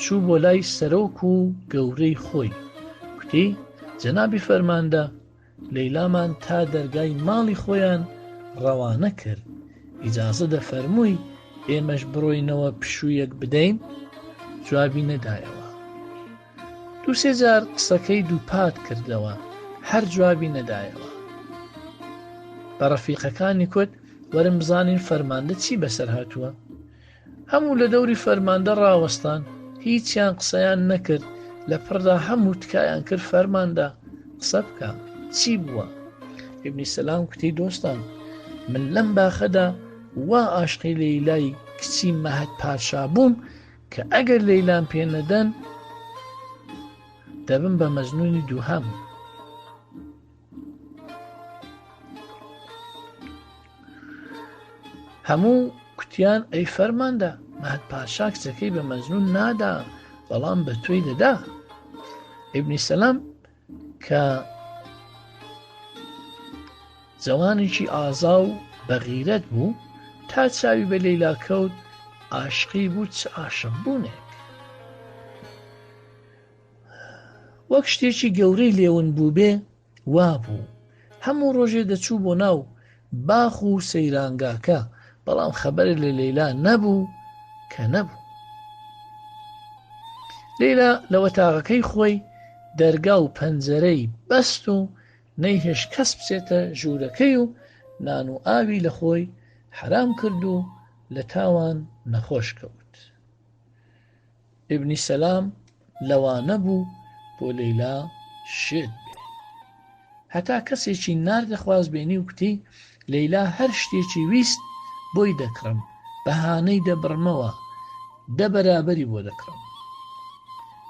چوو بۆ لای سەرۆک و گەورەی خۆی کوتی جەنابی فەرماندە لەیلامان تا دەرگای ماڵی خۆیان ڕەوانە کرد ئیجازە دەفەرمووی ئێمەش بڕۆینەوە پشوویەک بدەین جوابی نەدایەوە دووسێ جار قسەکەی دووپات کردەوە هەر جوابی نەدایەوە بە ڕەفیقەکانی کوت وەرن بزانین فەرماندە چی بەسەر هاتووە هەموو لە دەوری فەرماندە ڕاوەستان هیچیان قسەیان نەکرد لە پڕدا هەموو تکایان کرد فەرماندە قسە بکە چی بووە ئیبنی سەلام کوتی دۆستان من لەم باخەدا وا ئاشقی لەیلای کچی مەهد پادشا بووم کە ئەگەر لەیلام پێ نەدەن دەبم بە مەجنونی دووهەم. هەموو کوتیان ئەی فەرماندە مەهد پادشا کچەکەی بە مەجنون نادا بەڵام بە تۆی دەدا ئیبنی سەلام کە جەوانێکی ئازا و بەغیرەت بوو تا چاوی بە لەیلا کەوت عاشقی بوو چ عاشق بوونێک وەک شتێکی گەورەی لێون بووبێ وابوو هەموو ڕۆژێ دەچوو بۆ ناو باخ و سەیرانگاکە بەڵام خەبەرێ لە لەیلا نەبوو کە نەبوو. لەیلا لە وەتاغەکەی خۆی دەرگا و پەنجەرەی بەست و نەیهێشت کەس بچێتە ژوورەکەی و نان و ئاوی لە خۆی حەرام کرد و لە تاوان نەخۆش کەوت. ئیبنی سەلام لەوانە بوو بۆ لەیلا شێت بێ. هەتا کەسێکی ناردە خوازبێنی و کوتی، لەیلا هەر شتێکی ویست بۆی دەکڕم، بەهانەی دەبڕمەوە، دە بەرابەری بۆ دەکڕم.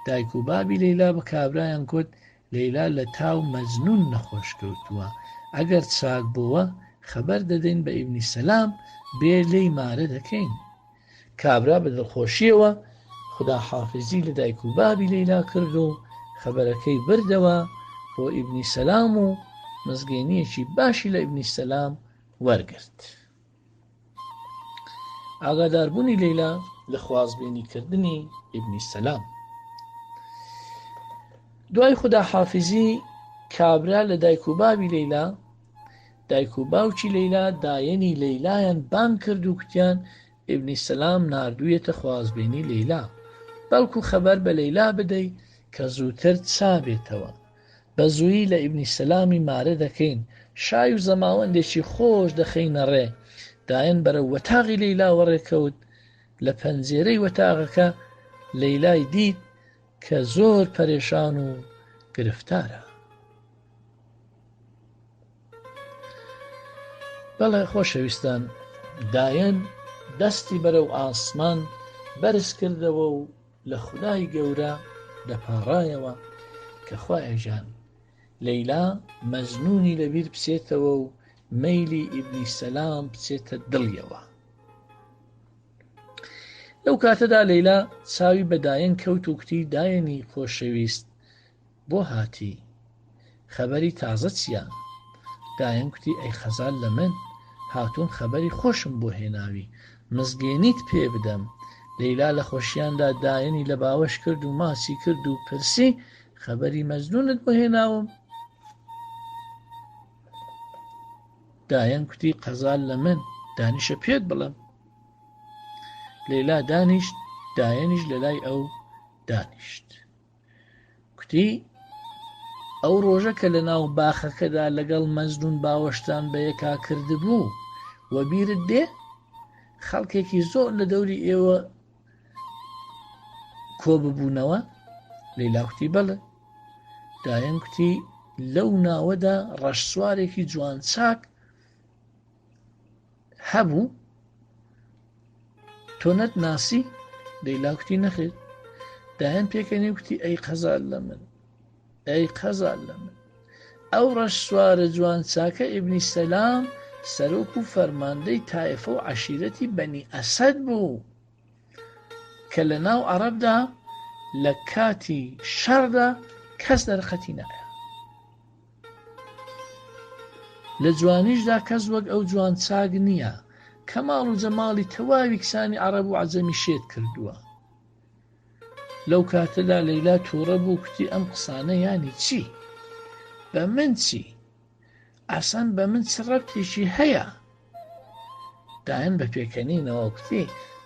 دایک و بابی لەیلا بە کابرایان کوت، لەیلا لە تاو مەجنوون نەخۆش کەوتووە، ئەگەر چاک بۆوە خەبەر دەدەین بە ئیبنی سەلام بێ لێی مارە دەکەین. کابرا بە دڵخۆشییەوە خوداحافیزی لە دایک و بابی لەیلا کرد و خەبەرەکەی بردەوە بۆ ئیبنی سەلام و مزگێنییەکی باشی لە ئیبنی سەلام وەرگرت. ئاگاداربوونی لەیلا لە خوازبێنیکردنی ئیبنی سەلام. دوای خوداحافیزی کابرا لە دایک و بابی لەیلا. دایک و باوکی لەیلا دایەنی لەیلایان بانگ کرد و کوتیان ئیبنی سەلام ناردوویەتە خوازبێنی لەیلا، بەڵکو خەبەر بە لەیلا بدەی کە زووتر چا بێتەوە. بە زوویی لە ئیبنی سەلامی مارە دەکەین، شای و زەماوەندێکی خۆش دەخەینە ڕێ. دایەن بەرەو وەتاغی لەیلا وەڕێ کەوت، لە پەنجێرەی وەتاغەکە لەیلای دیت کە زۆر پەرێشان و گرفتارە. بەڵێ خۆشەویستان دایەن دەستی بەرەو ئاسمان بەرز کردەوە و لە خودای گەورە دەپاڕایەوە کە خوایە گیان لەیلا مەجنونی لەبیر بچێتەوە و مەیلی ئیبنی سەلام بچێتە دڵیەوە. لەو کاتەدا لەیلا چاوی بە دایەن کەوت و کوتی دایەنی خۆشەویست بۆ هاتی؟ خەبەری تازە چیە؟ دایەن کوتی ئەی خەزال لە من، هاتووم خەبەری خۆشم بۆ هێناوی، مزگێنیت پێ بدەم. لەیلا لە خۆشیاندا دایەنی لە باوەش کرد و ماچی کرد و پرسی خەبەری مەجنوونت بۆ هێناوم؟ دایەن کوتی قەزال لە من، دانیشە پێت بڵێم. لەیلا دانیشت، دایەنیش لە لای ئەو دانیشت. کوتی، ئەو ڕۆژە کە لە ناو باخەکەدا لەگەڵ مەجنوون باوەشتان بە یەکا کردبوو، وەبیرت دێ؟ خەڵکێکی زۆر لە دەوری ئێوە کۆ ببوونەوە؟ لەیلا کوتی، بەڵێ. دایەن کوتی، لەو ناوەدا ڕەشسوارێکی جوانچاک هەبوو تۆ نەت ناسی؟ لەیلا کوتی نەخێر. دایان پێکەنی و کوتی ئەی قەزال لە من ئەی قەزال لە من ئەو ڕەش سوارە جوان چاکە ئیبنی سەلام سەرۆک و فەرماندەی تایفە و عەشیرەتی بەنی ئەسەد بوو کە لە ناو عەڕەبدا لە کاتی شەڕدا کەس دەرقەتی نایە. لە جوانیشدا کەس وەک ئەو جوان چاک نییە. کەماڵ و جەماڵی تەواوی کچانی عەڕەب و عەجەمی شێت کردووە. لەو کاتەدا لەیلا تووڕە بوو کوتی ئەم قسانە یانی چی؟ بە من چی؟ ئاسان بە من چ ڕەبتێکی هەیە؟ دایەن بە پێکەنینەوە کوتی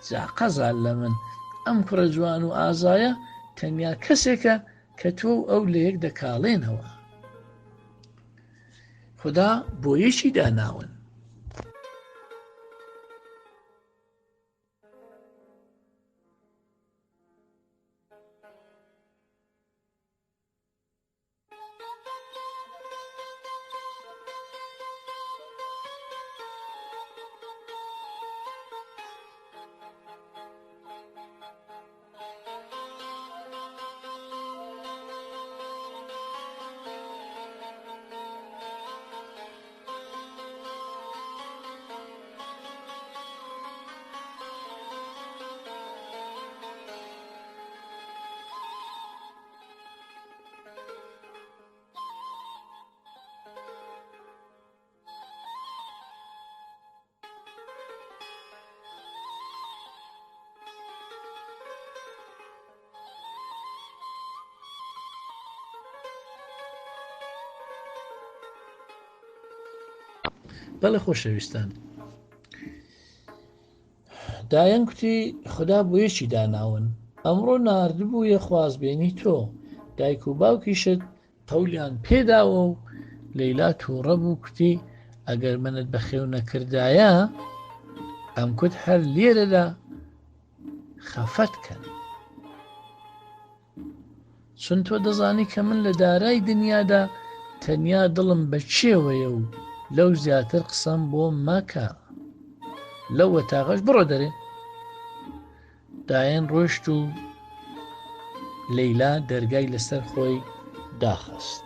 جا قەزال لە من ئەم کوڕە جوان و ئازایە تەنیا کەسێکە کە تۆ و ئەو لە یەک دەکاڵێنەوە. خودا بۆ یەکی داناون. بەڵێ خۆشەویستان دایەن کوتی خودا بۆ یەکی داناون ئەمڕۆ ناردبوویە خوازبێنی تۆ دایک و باوکیشت قەولیان پێداوە و لەیلا تووڕە بوو کوتی ئەگەر منت بەخێو نەکردایە ئەمکوت هەر لێرەدا خەفەت کەن چون تۆ دەزانی کە من لە دارای دنیادا تەنیا دڵم بە کێوەیە و لەو زیاتر قسەم بۆ مەکە لەو وەتاغەش بڕۆ دەرێ دایەن ڕۆشت و لەیلا دەرگای لەسەر خۆی داخست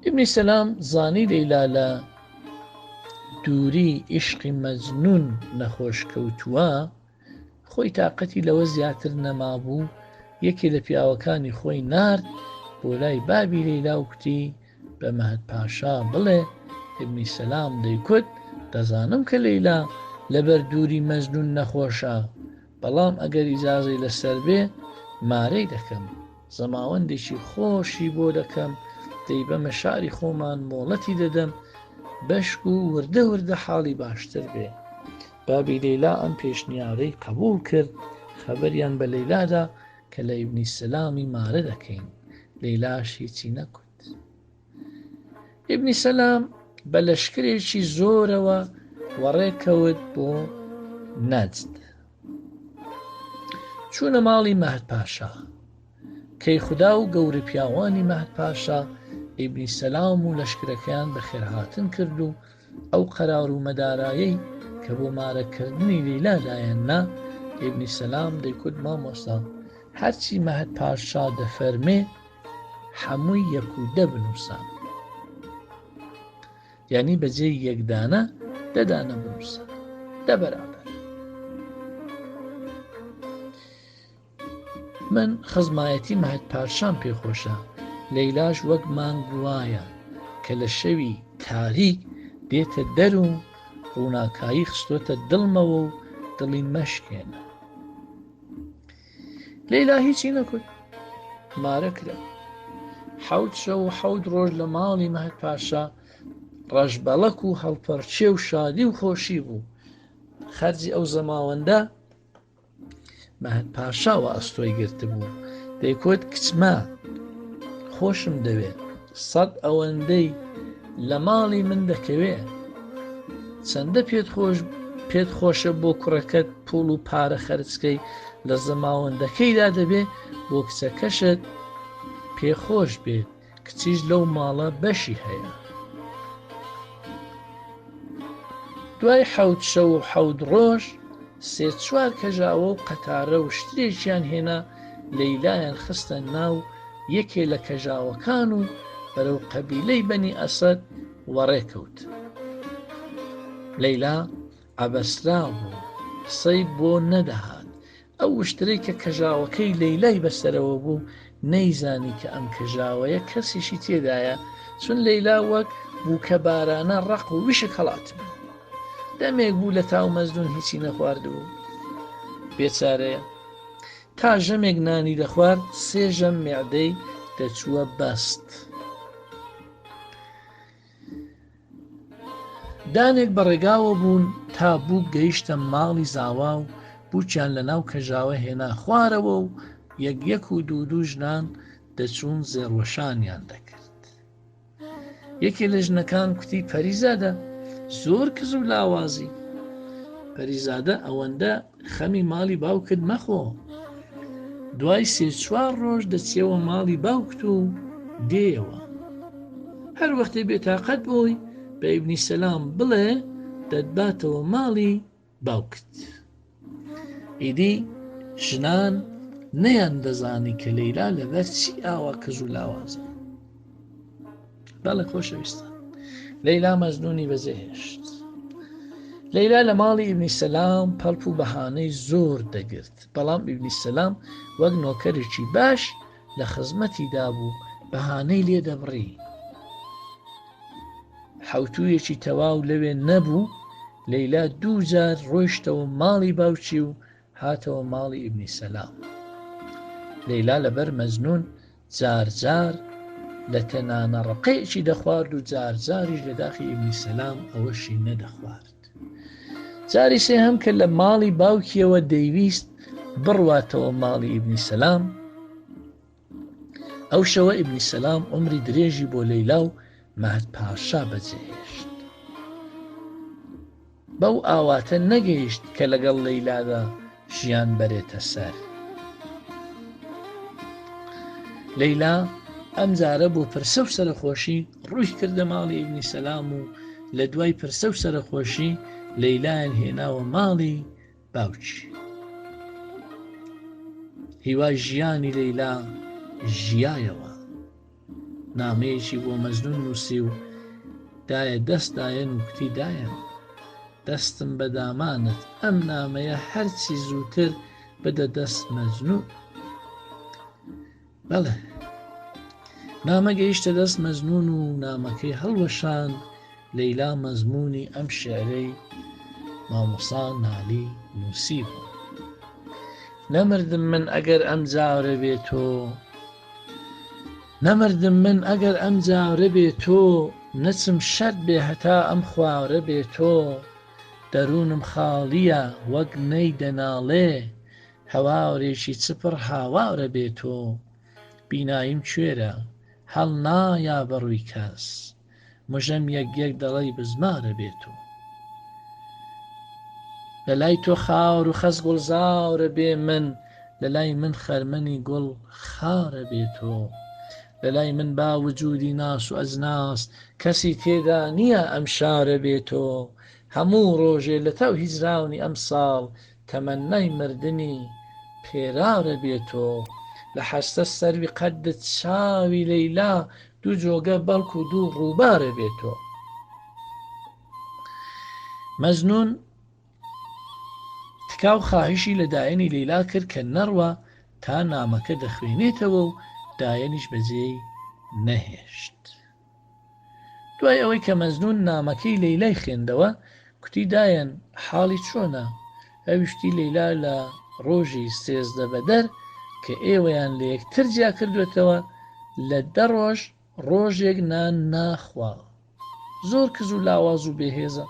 ئیبنی سەلام زانی لەیلا لە دووری ئیشقی مەجنون نەخۆش کەوتووە خۆی تاقەتی لەوە زیاتر نەمابوو، یەکێ لە پیاوەکانی خۆی نارد بۆ لای بابی لەیلا و کوتی، بە مەهد پاشا بڵێ، ئیبنی سەلام دەیکوت، دەزانم کە لەیلا لەبەر دووری مەجنوون نەخۆشە، بەڵام ئەگەر ئیجازەی لەسەر بێ، مارەی دەکەم، زەماوەندێکی خۆشی بۆ دەکەم، دەیبەمە شاری خۆمان، مۆڵەتی دەدەم. بەشک و وردە وردە حاڵی باشتر بێ. بابی لەیلا ئەم پێشنیارەی قەبووڵ کرد، خەبەریان بە لەیلا دا کە لە ئیبنی سەلامی مارە دەکەین، لەیلاش هیچی نەکوت. ئیبنی سەلام بە لەشکرێکی زۆرەوە وەڕێ کەوت بۆ نەجد. چوونە ماڵی مەهد پاشا. کەیخودا و گەورە پیاوانی مەهد پاشا ئیبنی سەلام و لەشکرەکەیان بەخێرهاتن کرد و ئەو قەرار و مەدارایەی کە بۆ مارەکردنی لەیلا دایان نا، ئیبنی سەلام دەیکوت مامۆستا هەرچی مەهد پاشا دەفەرمێ حەمووی یەک و دە بنووسە. یانی بە جێی یەک دانە دە دانە بنووسە دە بەرابەر. من خزمایەتی مەهد پادشام پێ خۆشە، لەیلاش وەک مانگ وایە کە لە شەوی تاریک دێتە دەر و ڕووناکایی خستۆتە دڵمەوە و دڵی مەشکێنە. لەیلا هیچی نەکوت، مارە کرا. حەوت شەو و حەوت ڕۆژ لە ماڵی مەهد پاشا ڕەشبەڵەک و هەڵپەڕکێ و شادی و خۆشی بوو. خەرجی ئەو زەماوەندە مەهد پاشا وە ئەستۆی گرتبوو دەیکوت کچمە خۆشم دەوێ سەد ئەوەندەی لە ماڵی من دەکەوێ چەندە پێت خۆش پێت خۆشە بۆ کوڕەکەت پوڵ و پارە خەرجکەی لە زەماوەندەکەیدا دەبێ بۆ کچەکەشت پێخۆش بێت کچیش لەو ماڵە بەشی هەیە. دوای حەوت شەو و حەوت ڕۆژ سێ چوار کەژاوە و قەتارە و شترێکیان هێنا لەیلایان خستە ناو یەکێ لە کەژاوەکان و بەرەو قەبیلەی بەنی ئەسەد وەڕێ کەوت. لەیلا عەبەسرابوو، قسەی بۆ نەدەهات. ئەو وشترەی کە کەژاوەکەی لەیلای بەسەرەوە بوو، نەیزانی کە ئەم کەژاوەیە کەسیشی تێدایە، چون لەیلا وەک بووکەبارانە ڕەق و ویشک هەڵاتبوو. دەمێک بوو لە تاو مەجنوون هیچی نەخواردبوو. بێچارەیە. تا ژەمێک نانی دەخوارد، سێ ژەم مێعدەی دەچووە بەست. دانێک بە ڕێگاوە بوون تا بووک گەیشتە ماڵی زاوا و بووکیان لە ناو کەژاوە هێنا خوارەوە و یەک یەک و دوو دوو ژنان دەچوون زێڕوەشانیان دەکرد. یەکێ لە ژنەکان کوتی پەریزادە زۆر کز و لاوازی. پەریزادە ئەوەندە خەمی ماڵی باوکت مەخۆ. دوای سێ چوار ڕۆژ دەچیەوە ماڵی باوکت و دێیەوە. هەر وەختێ بێتاقەت بووی بە ئیبنی سەلام بڵێ دەتباتەوە ماڵی باوکت. ئیدی ژنان نەیان دەزانی کە لەیلا لەبەر چی ئاوا کز و لاوازە. بەڵێ خۆشەویستان لەیلا مەجنونی بەجێهێشت. لەیلا لە ماڵی ئیبنی سەلام پەڵپ و بەهانەی زۆر دەگرت، بەڵام ئیبنی سەلام وەک نۆکەرێکی باش لە خزمەتیدا بوو، بەهانەی لێ دەبڕی. حەوتوویەکی تەواو لەوێ نەبوو، لەیلا دوو جار ڕۆیشتەوە ماڵی باوکی و هاتەوە ماڵی ئیبنی سەلام. لەیلا لەبەر مەجنون جار جار لەتە نانە ڕەقەیەکی دەخوارد و جار جاریش لە داخی ئیبنی سەلام ئەوەشی نەدەخوارد. جاری سێهەم کە لە ماڵی باوکیەوە دەیویست بڕواتەوە ماڵی ئیبنی سەلام، ئەو شەوە ئیبنی سەلام عومری درێژی بۆ لەیلا و مەهد پاشا بەجێهێشت. بەو ئاواتە نەگەیشت کە لەگەڵ لەیلادا ژیان بەرێتە سەر. لەیلا ئەمجارە بۆ پرسە و سەرەخۆشی ڕووی کردە ماڵی ئیبنی سەلام و لە دوای پرسە و سەرەخۆشی لەیلایان هێناوە ماڵی باوکی. هیوای ژیانی لەیلا ژیایەوە. نامەیەکی بۆ مەجنون نووسی و دایە دەست دایەن و کوتی دایەن دەستم بە دامانت ئەم نامەیە هەرچی زووتر بدە دەست مەجنون. بەڵێ نامە گەیشتە دەست مەجنون و نامەکەی هەڵوەشاند، لەیلا مەزموونی ئەم شیعرەی مامۆستا نالی نووسیبوو. نەمردم من ئەگەر ئەم جارە بێ تۆ، نەمردم من ئەگەر ئەم جارە بێ تۆ. نەچم شەرت بێ هەتا ئەم خوارە بێ تۆ دەروونم خاڵییە وەک نەی دەناڵێ هەوارێکی چ پڕ هاوارە بێ تۆ بیناییم کوێرە هەڵنایا بە ڕووی کەس مژەم یەک یەک دەڵێی بزمارە بێ تۆ لە لای تۆ خار و خەس گوڵزارە بێ من لە لای من خەرمەنی گوڵ خارە بێ تۆ لە لای من با وجودی ناس و ئەجناس کەسی تێدا نییە ئەم شارە بێ تۆ هەموو ڕۆژێ لە تاو هیجرانی ئەمساڵ تەمەنای مردنی پێرارە بێ تۆ لە حەسرەت سەروی قەدت چاوی لەیلا دوو جۆگە بەڵکو دوو ڕووبارە بێ تۆ. مەجنون تکا و خاهشی لە دایەنی لەیلا کرد کە نەڕوا تا نامەکە دەخوێنێتەوە و دایەنیش بەجێی نەهێشت. دوای ئەوەی کە مەجنون نامەکەی لەیلای خوێندەوە، کوتی دایەن حاڵی چۆنە؟ ئەویش وتی لەیلا لە ڕۆژی 13 بەدەر کە ئێوەیان لە یەکتر جیا کردووەتەوە لە دە ڕۆژ ڕۆژێک نان ناخوا. زۆر کز و لاواز و بێهێزە.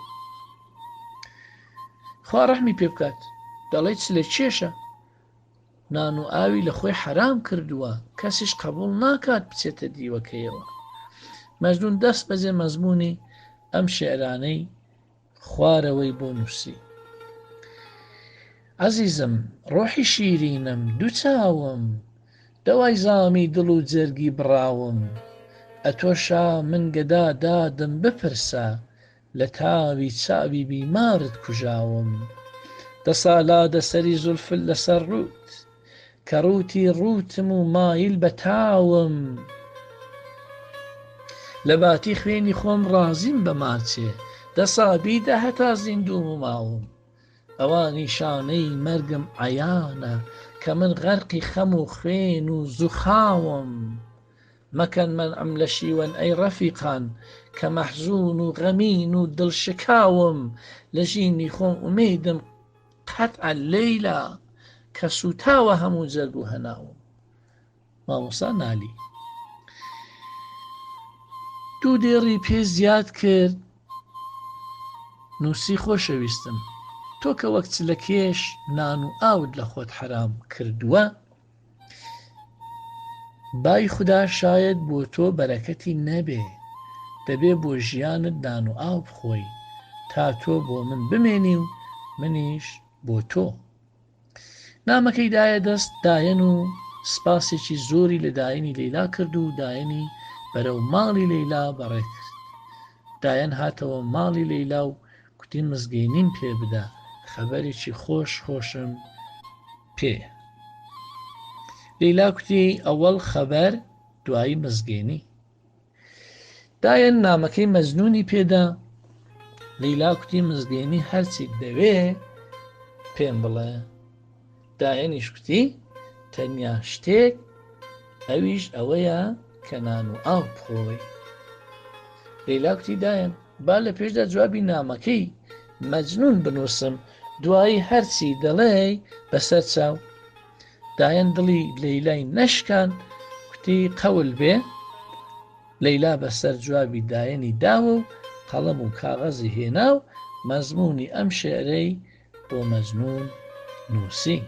خوا ڕەحمی پێ بکات. دەڵێی چ لە کێشە؟ نان و ئاوی لە خۆی حەرام کردووە، کەسیش قەبووڵ ناکات بچێتە دیوەکەیەوە. مەجنوون دەست بەجێ مەزموونی ئەم شیعرانەی خوارەوەی بۆ نووسی. عەزیزم، ڕۆحی شیرینم، دوو چاوم، دەوای زامی دڵ و جەرگی بڕاوم، ئەتۆ شا من گەدا دادم بپرسە، لە تاوی چاوی بیمارت کوژاوم دەسا لادە سەری زولفت لەسەر ڕووت کە ڕووتی ڕووتم و مایل بە تاوم لە باتی خوێنی خۆم ڕازیم بە ماچێ دەسا بیدە هەتا زیندووم و ماوم ئەوا نیشانەی مەرگم عەیانە کە من غەرقی خەم و خوێن و زوخاوم مەکەن مەنعم لە شیوەن ئەی ڕەفیقان کە مەحزوون و غەمین و دڵ شکاوم لە ژینی خۆم ئومێدم قەتعە لەیلا کە سووتاوە هەموو جەرگ و هەناوم مامۆستا نالی دوو دێڕی پێ زیاد کرد نووسی خۆشەویستم تۆ کە وەک چلەکێش نان و ئاوت لە خۆت حەرام کردووە بای خودا شایەد بۆ تۆ بەرەکەتی نەبێ دەبێ بۆ ژیانت نان و ئاو بخۆی تا تۆ بۆ من بمێنی و منیش بۆ تۆ. نامەکەی دایە دەست دایەن و سپاسێکی زۆری لە دایەنی لەیلا کرد و دایەنی بەرەو ماڵی لەیلا بەڕێ کرد. دایەن هاتەوە ماڵی لەیلا و کوتی مزگێنیم پێ بدە خەبەرێکی خۆش خۆشم پێیە. لەیلا کوتی ئەوەڵ خەبەر دوایی مزگێنی. دایەن نامەکەی مەجنوونی پێدا. لەیلا کوتی مزگێنی هەرچیت دەوێ پێم بڵێ. دایەنیش کوتی تەنیا شتێک ئەویش ئەوەیە کە نان و ئاو بخۆی. لەیلا کوتی دایەن با لە پێشدا جوابی نامەکەی مەجنوون بنووسم دوایی هەرچی دەڵێی بەسەر چاو. دایەن دڵی لەیلای نەشکان کوتی قەول بێ. لەیلا بەسەر جوابی دایەنی داوە و قەڵەم و کاغەزی هێنا و مەزموونی ئەم شێعرەی بۆ مەجنوون نووسی.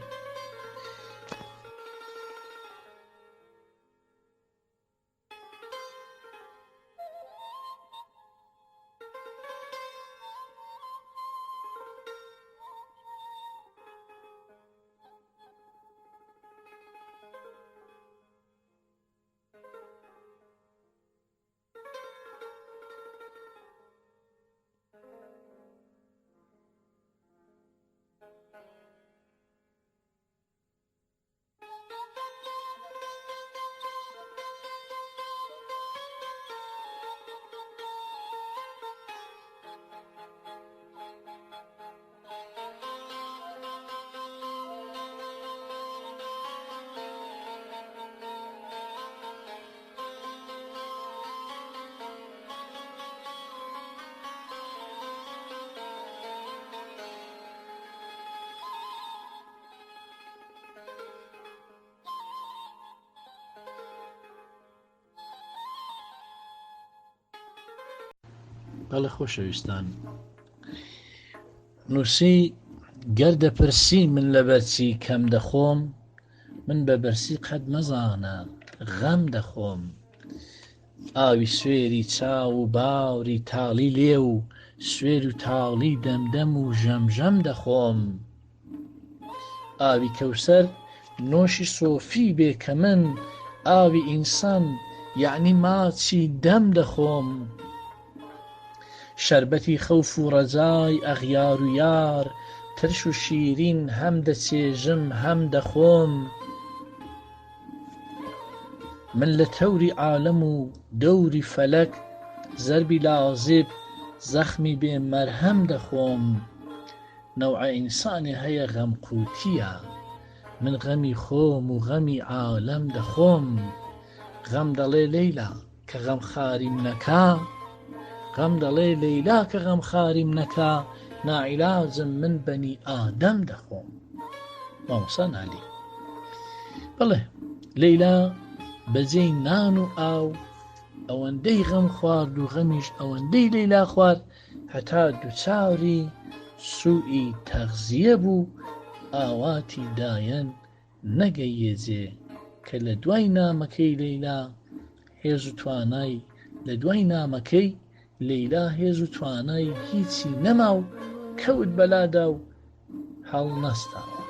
بەڵێ خۆشەویستان نووسی گەر دەپرسی من لەبەرچی کەم دەخۆم من بە بەرسی قەت مەزانە غەم دەخۆم ئاوی سوێری چاو و باوری تاڵی لێو سوێر و تاڵی دەمدەم و ژەمژەم دەخۆم ئاوی کەوسەر نۆشی سۆفی بێ کە من ئاوی ئینسان یەعنی ماچی دەم دەخۆم شەربەتی خەوف و ڕەجای ئەغیار و یار ترش و شیرین هەم دەچێژم هەم دەخۆم من لە تەوری عالەم و دەوری فەلەک زەربی لازب زەخمی بێ مەرهەم دەخۆم نەوعە ئینسانێ هەیە غەم قوتیە من غەمی خۆم و غەمی عالەم دەخۆم غەم دەڵێ لەیلا کە غەم خاریم نەکا غەم دەڵێ لەیلا کە غەم خاریم نەکا ناعیلاجم من بەنی ئادەم دەخۆم مامۆستا نالی بەڵێ لەیلا بەجێی نان و ئاو ئەوەندەی غەم خوارد و غەمیش ئەوەندەی لەیلا خوارد هەتا دوچاری سوئی تەغزیە بوو ئاواتی دایەن نەگەییە جێ کە لە دوای نامەکەی لەیلا هێز و توانای لە دوای نامەکەی لەیلا هێز و توانای هیچی نەما و کەوت بەلادا و هەڵنەستاوە.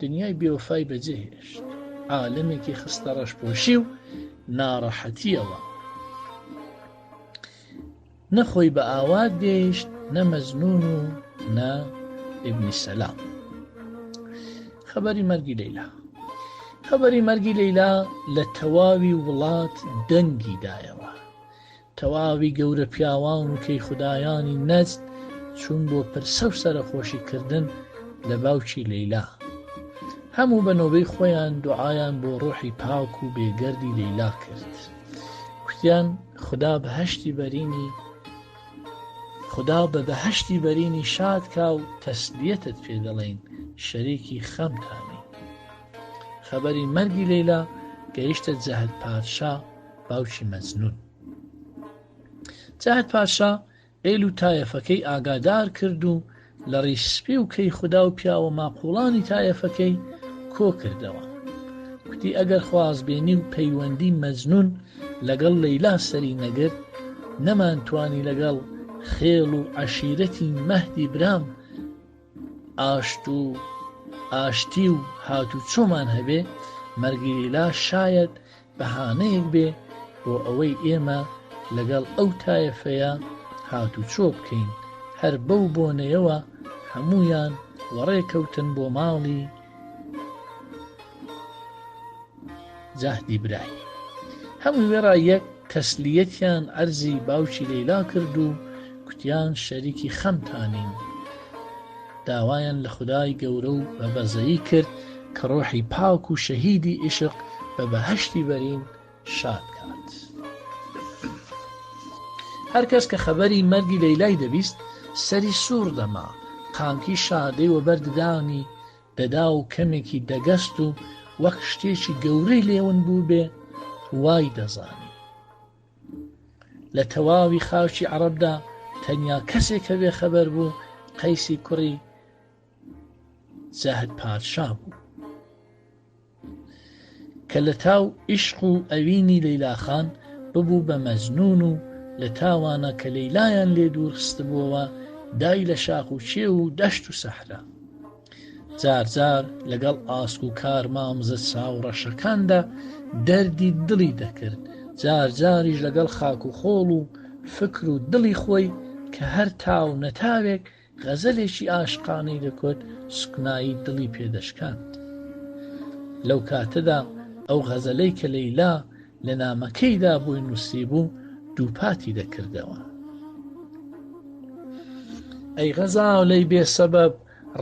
دنیای بێوەفای بەجێ هێشت، عالەمێکی خستە ڕەشپۆشی و ناڕەحەتییەوە. نە خۆی بە ئاوات گەیشت، نە مەجنوون و نە ئیبنی سەلام. خەبەری مەرگی لەیلا خەبەری مەرگی لەیلا لە تەواوی وڵات دەنگی دایەوە. تەواوی گەورە پیاوان و کەیخودایانی نەجد چوون بۆ پرسە و سەرەخۆشی کردن لە باوکی لەیلا. هەموو بە نۆبەی خۆیان دوعایان بۆ ڕۆحی پاک و بێگەردی لەیلا کرد. کوتیان خودا بەهەشتی بەرینی خودا بە بەهەشتی بەرینی شاد کا و تەسلیەتت پێ دەڵێین شەریکی خەمتانین. خەبەری مەرگی لەیلا گەیشتە جەهد پادشا باوکی مەجنون. جەهد پاشا ئێل و تایەفەکەی ئاگادار کرد و لە ڕیش سپی و کەیخودا و پیاوە ماقوڵانی تایەفەکەی کۆ کردەوە. کوتی ئەگەر خوازبێنی و پەیوەندی مەجنون لەگەڵ لەیلا سەری نەگرت، نەمانتوانی لەگەڵ خێڵ و عەشیرەتی مەهدی برام ئاشت و ئاشتی و هاتوچۆمان هەبێ، مەرگی لەیلا شایەد بەهانەیەک بێ بۆ ئەوەی ئێمە لەگەڵ ئەو تایەفەیە هاتوچۆ بکەین، هەر بەو بۆنەیەوە هەموویان وەڕێ کەوتن بۆ ماڵی جەهدی برای. هەمووی وێڕای یەک تەسلیەتیان عەرزی باوکی لەیلا کرد و کوتیان شەریکی خەمتانین. داوایان لە خودای گەورە و بە بەزەیی کرد کە ڕۆحی پاک و شەهیدی ئیشق بە بەهەشتی بەرین شاد کات. هەر کەس کە خەبەری مەرگی لەیلای دەبیست سەری سووڕ دەما، قامکی شادەی وەبەر ددانی دەدا و کەمێکی دەگەست و وەک شتێکی گەورەی لێ ون بووبێ وای دەزانی. لە تەواوی خاکی عەڕەبدا تەنیا کەسێک کە بێ خەبەر بوو قەیسی کوڕی جەهد پادشا بوو. کە لە تاو ئیشق و ئەوینی لەیلاخان ببوو بە مەجنوون و لە تاوانە کە لەیلایان لێ دوور خستبووەوە دای لە شاخ و کێو و دەشت و سەحرا. جار جار لەگەڵ ئاسک و کارمامزە چاوڕەشەکاندا دەردی دڵی دەکرد، جار جاریش لەگەڵ خاک و خۆڵ و فکر و دڵی خۆی کە هەر تاو نەتاوێک غەزەلێکی ئاشقانەی دەکوت سوکنایی دڵی پێ دەشکاند. لەو کاتەدا ئەو غەزەلەی کە لەیلا لە نامەکەیدا بۆی نووسیبوو دووپاتی دەکردەوە. ئەی غەزالەی بێ سەبەب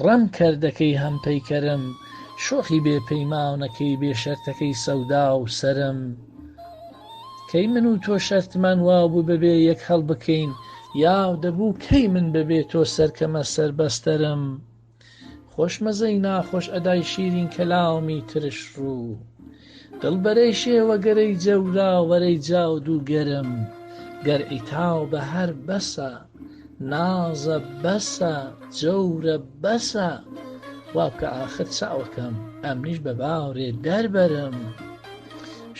ڕەم کەردەکەی هەم پەیکەرم شۆخی بێ پەیمانەکەی بێ شەرتەکەی سەودا و سەرم کەی من و تۆ شەرتمان وابوو بەبێ یەک هەڵبکەین یا دەبوو کەی من بەبێ تۆ سەرکەمە سەر بەستەرم خۆش مەزەی ناخۆش ئەدای شیرین کەلامی ترش ڕوو دڵبەرەی شێوەگەرەی جەوراوەرەی جاو دوو گەرم. گەر عیتاو بە هەر بەسە، نازە بەسە، جەورە بەسە، وا بکە ئاخر چاوەکەم ئەمنیش بە باوڕێ دەربەرم.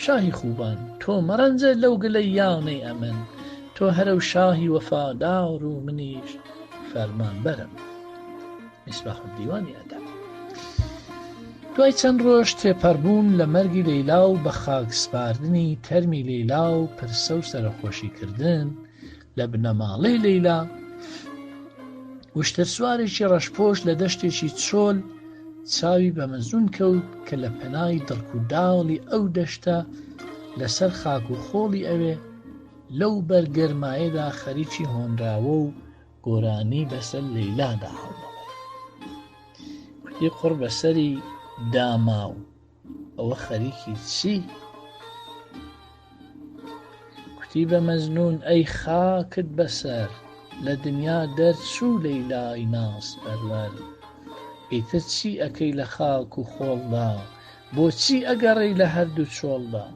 شاهی خوبان تۆ مەڕەنجە لەو گلەییانەی ئەمن، تۆ هەرەو شاهی وەفادار و منیش فەرمانبەرم. میسباح الدیوانی ئەدەب. دوای چەند ڕۆژ تێپەڕبوون لە مەرگی لەیلا و بە خاک سپاردنی تەرمی لەیلا و پرسە و سەرەخۆشی کردن لە بنەماڵەی لەیلا، وشترسوارێکی ڕەشپۆش لە دەشتێکی چۆل چاوی بە مەزون کەوت کە لە پەنای دڕک و داڵی ئەو دەشتە لەسەر خاک و خۆڵی ئەوێ لەو بەر گەرمایەدا خەریکی هۆنراوە و گۆرانی بەسەر لەیلادا هەڵدەڵێ. کوتی قوڕ بەسەری داماو ئەوە خەریکی چی؟ کوتی بە مەجنوون ئەی خاکت بەسەر لە دنیا دەرچوو لەیلای ناز پەروەر ئیتر چی ئەکەی لە خاک و خۆڵدا بۆچی ئەگەڕێی لە هەردوو چۆڵدا؟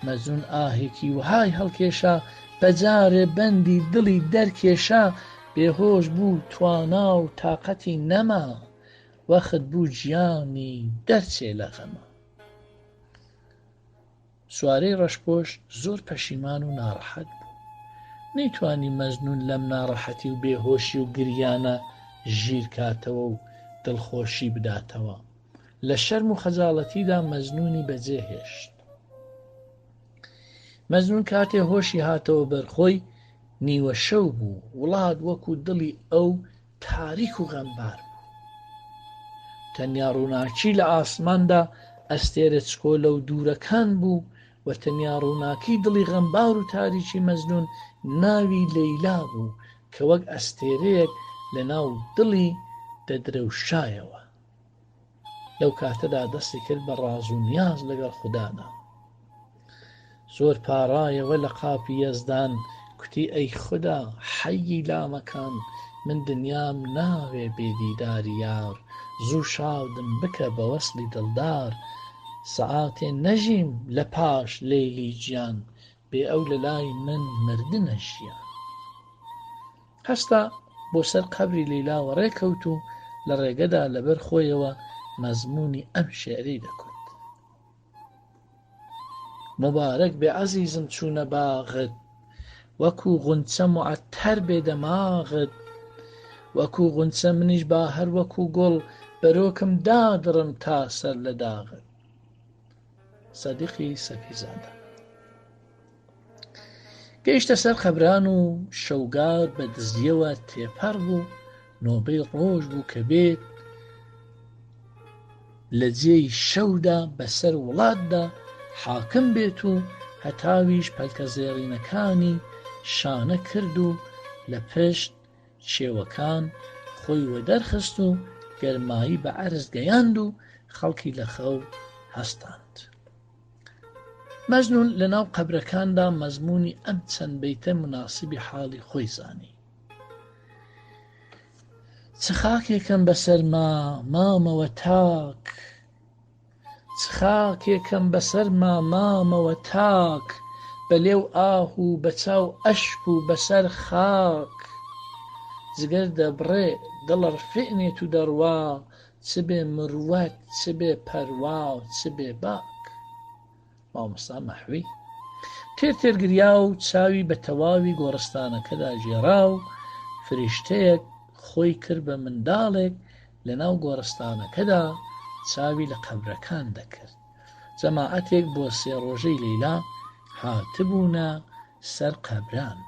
مەجنوون ئاهێکی وەهای هەڵکێشا بەجارێ بەندی دڵی دەرکێشا بێهۆش بوو توانا و تاقەتی نەما وەخت بوو گیانی دەرچێ لە غەما. سوارەی ڕەشپۆش زۆر پەشیمان و ناڕەحەت بوو. نەیتوانی مەجنوون لەم ناڕەحەتی و بێهۆشی و گریانە ژیر کاتەوە و دڵخۆشی بداتەوە. لە شەرم و خەجاڵەتیدا مەجنوونی بەجێ هێشت. مەجنوون کاتێ هۆشی هاتەوە بەر خۆی، نیوە شەو بوو، وڵات وەکوو دڵی ئەو تاریک و غەمبار بوو. تەنیا ڕووناکی لە ئاسماندا ئەستێرە چکۆلە و دوورەکان بوو و تەنیا ڕووناکی دڵی غەمبار و تاریکی مەجنوون ناوی لەیلا بوو کە وەک ئەستێرەیەک لە ناو دڵی دەدرەوشایەوە. لەو کاتەدا دەستی کرد بە ڕاز و نیاز لەگەڵ خودادا. زۆر پاڕایەوە لە قاپی یەزدان، کوتی ئەی خودا حەیی لامەکان، من دنیام ناوێ بێ دیداری یار، زوو شادم بکە بە وەسڵی دڵدار، سەعاتێ نەژیم لە پاش لەیلی گیان، بێ ئەو لە لای من مردنە ژیان. هەستا بۆ سەر قەبری لەیلا وەڕێ کەوت و لە ڕێگەدا لەبەر خۆیەوە مەزموونی ئەم شێعرەی دەکوت. موبارەک بێ عەزیزم چوونە باغت وەکوو غونچە موعەتەر بێ دەماغت وەکوو غونچە منیش با هەر وەکوو گوڵ بەرۆکم دادڕم تا سەر لە داغت. سەدیقی سەفیزادە. گەیشتە سەر قەبران و شەوگار بە دزیەوە تێپەڕ بوو نۆبەی ڕۆژ بوو کە بێت لە جێی شەودا بەسەر وڵاتدا حاکم بێت و هەتاویش پەلکە زێڕینەکانی شانە کرد و لە پشت کێوەکان خۆی وەدەرخست و گەرمایی بە عەرز گەیاند و خەڵکی لە خەو هەستاند. مەجنون لە ناو قەبرەکاندا مەزموونی ئەم چەند بەیتە موناسبی حاڵی خۆی زانی. چ خاکێکم بەسەرما مامەوە تاک چ خاکێکم بەسەرما مامەوە تاک بە لێو ئاه و بە چاو ئەشک و بەسەر خاک جگەر دەبڕێ دڵ ڕفێنێت و دەڕوا چ بێ مروەت چ بێ پەروا و چ بێ باک. مامۆستا مەحوی تێر تێر گریا و چاوی بە تەواوی گۆڕستانەکەدا گێڕا و فریشتەیەک خۆی کرد بە منداڵێک لە ناو گۆڕستانەکەدا چاوی لە قەبرەکان دەکرد. جەماعەتێک بۆ سێ ڕۆژەی لەیلا هاتبوونە سەر قەبران.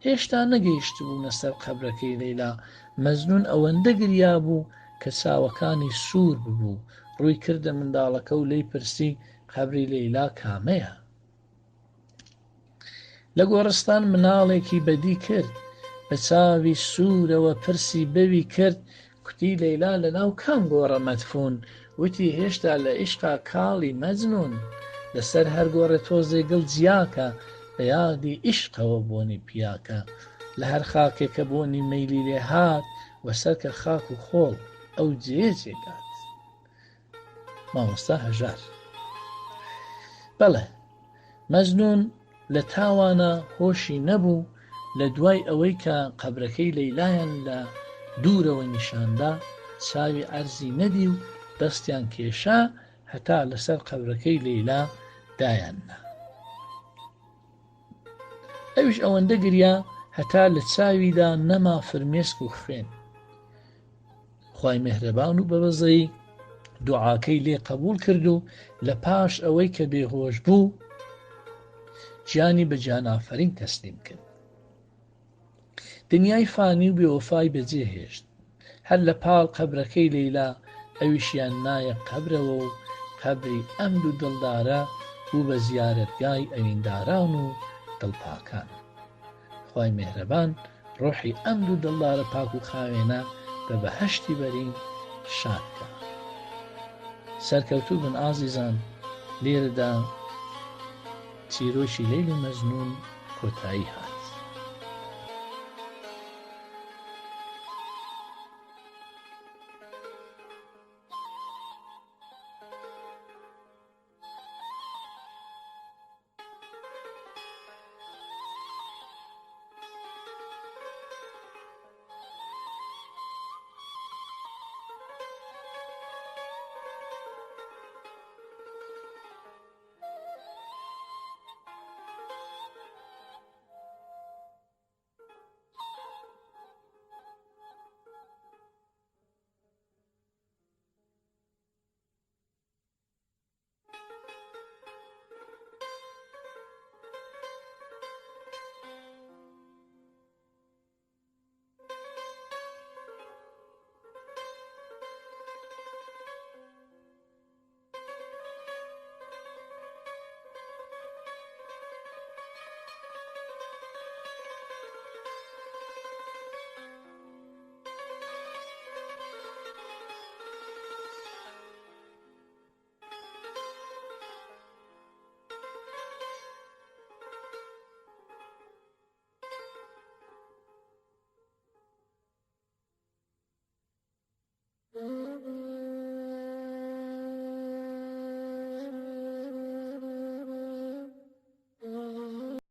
هێشتا نەگەیشتبوونە سەر قەبرەکەی لەیلا، مەجنوون ئەوەندە گریابوو کە چاوەکانی سوور ببوو، ڕووی کردە منداڵەکە و لێی پرسی قەبری لەیلا کامەیە؟ لە گۆڕستان مناڵێکی بەدی کرد، بە چاوی سوورەوە پرسی بەوی کرد، کوتی لەیلا لە ناو کام گۆڕە مەدفوون؟ وتی هێشتا لە ئیشقا کاڵی مەجنوون. لە سەر هەر گۆڕێ تۆزێ گڵ جیاکە، بە یادی ئیشقەوە بۆنی پیاکە. لە هەر خاکێ کە بۆنی مەیلی لێ هات، وەسەرکە خاک و خۆڵ ئەو جێیە جێگات. مامۆستا هەژار. بەڵێ مەجنوون. لە تاوانە هۆشی نەبوو، لە دوای ئەوەی کە قەبرەکەی لەیلایان لە دوورەوە نیشاندا، چاوی عەرزی نەدی و دەستیان کێشا هەتا لەسەر قەبرەکەی لەیلا دایاننا. ئەویش ئەوەندە گریا هەتا لە چاویدا نەما فرمێسک و خوێن. خوای مێهرەبان و بەبەزەیی دوعاکەی لێ قەبوڵ کرد و لە پاش ئەوەی کە بێهۆش بوو گیانی بە گیانئافەرین تەسلیم کرد. دنیای فانی و بێوەفای بەجێ هێشت. هەر لە پاڵ قەبرەکەی لەیلا ئەویشیان نایە قەبرەوە و قەبری ئەم دوو دڵدارە بوو بە زیارەتگای ئەوینداران و دڵپاکان. خوای مێهرەبان ڕۆحی ئەم دوو دڵدارە پاک و خاوێنە بە بەهەشتی بەرین شاد کا. سەرکەوتوو بن ئازیزان لێرەدا چیرۆکی لەیل و مەجنوون کۆتایی هات.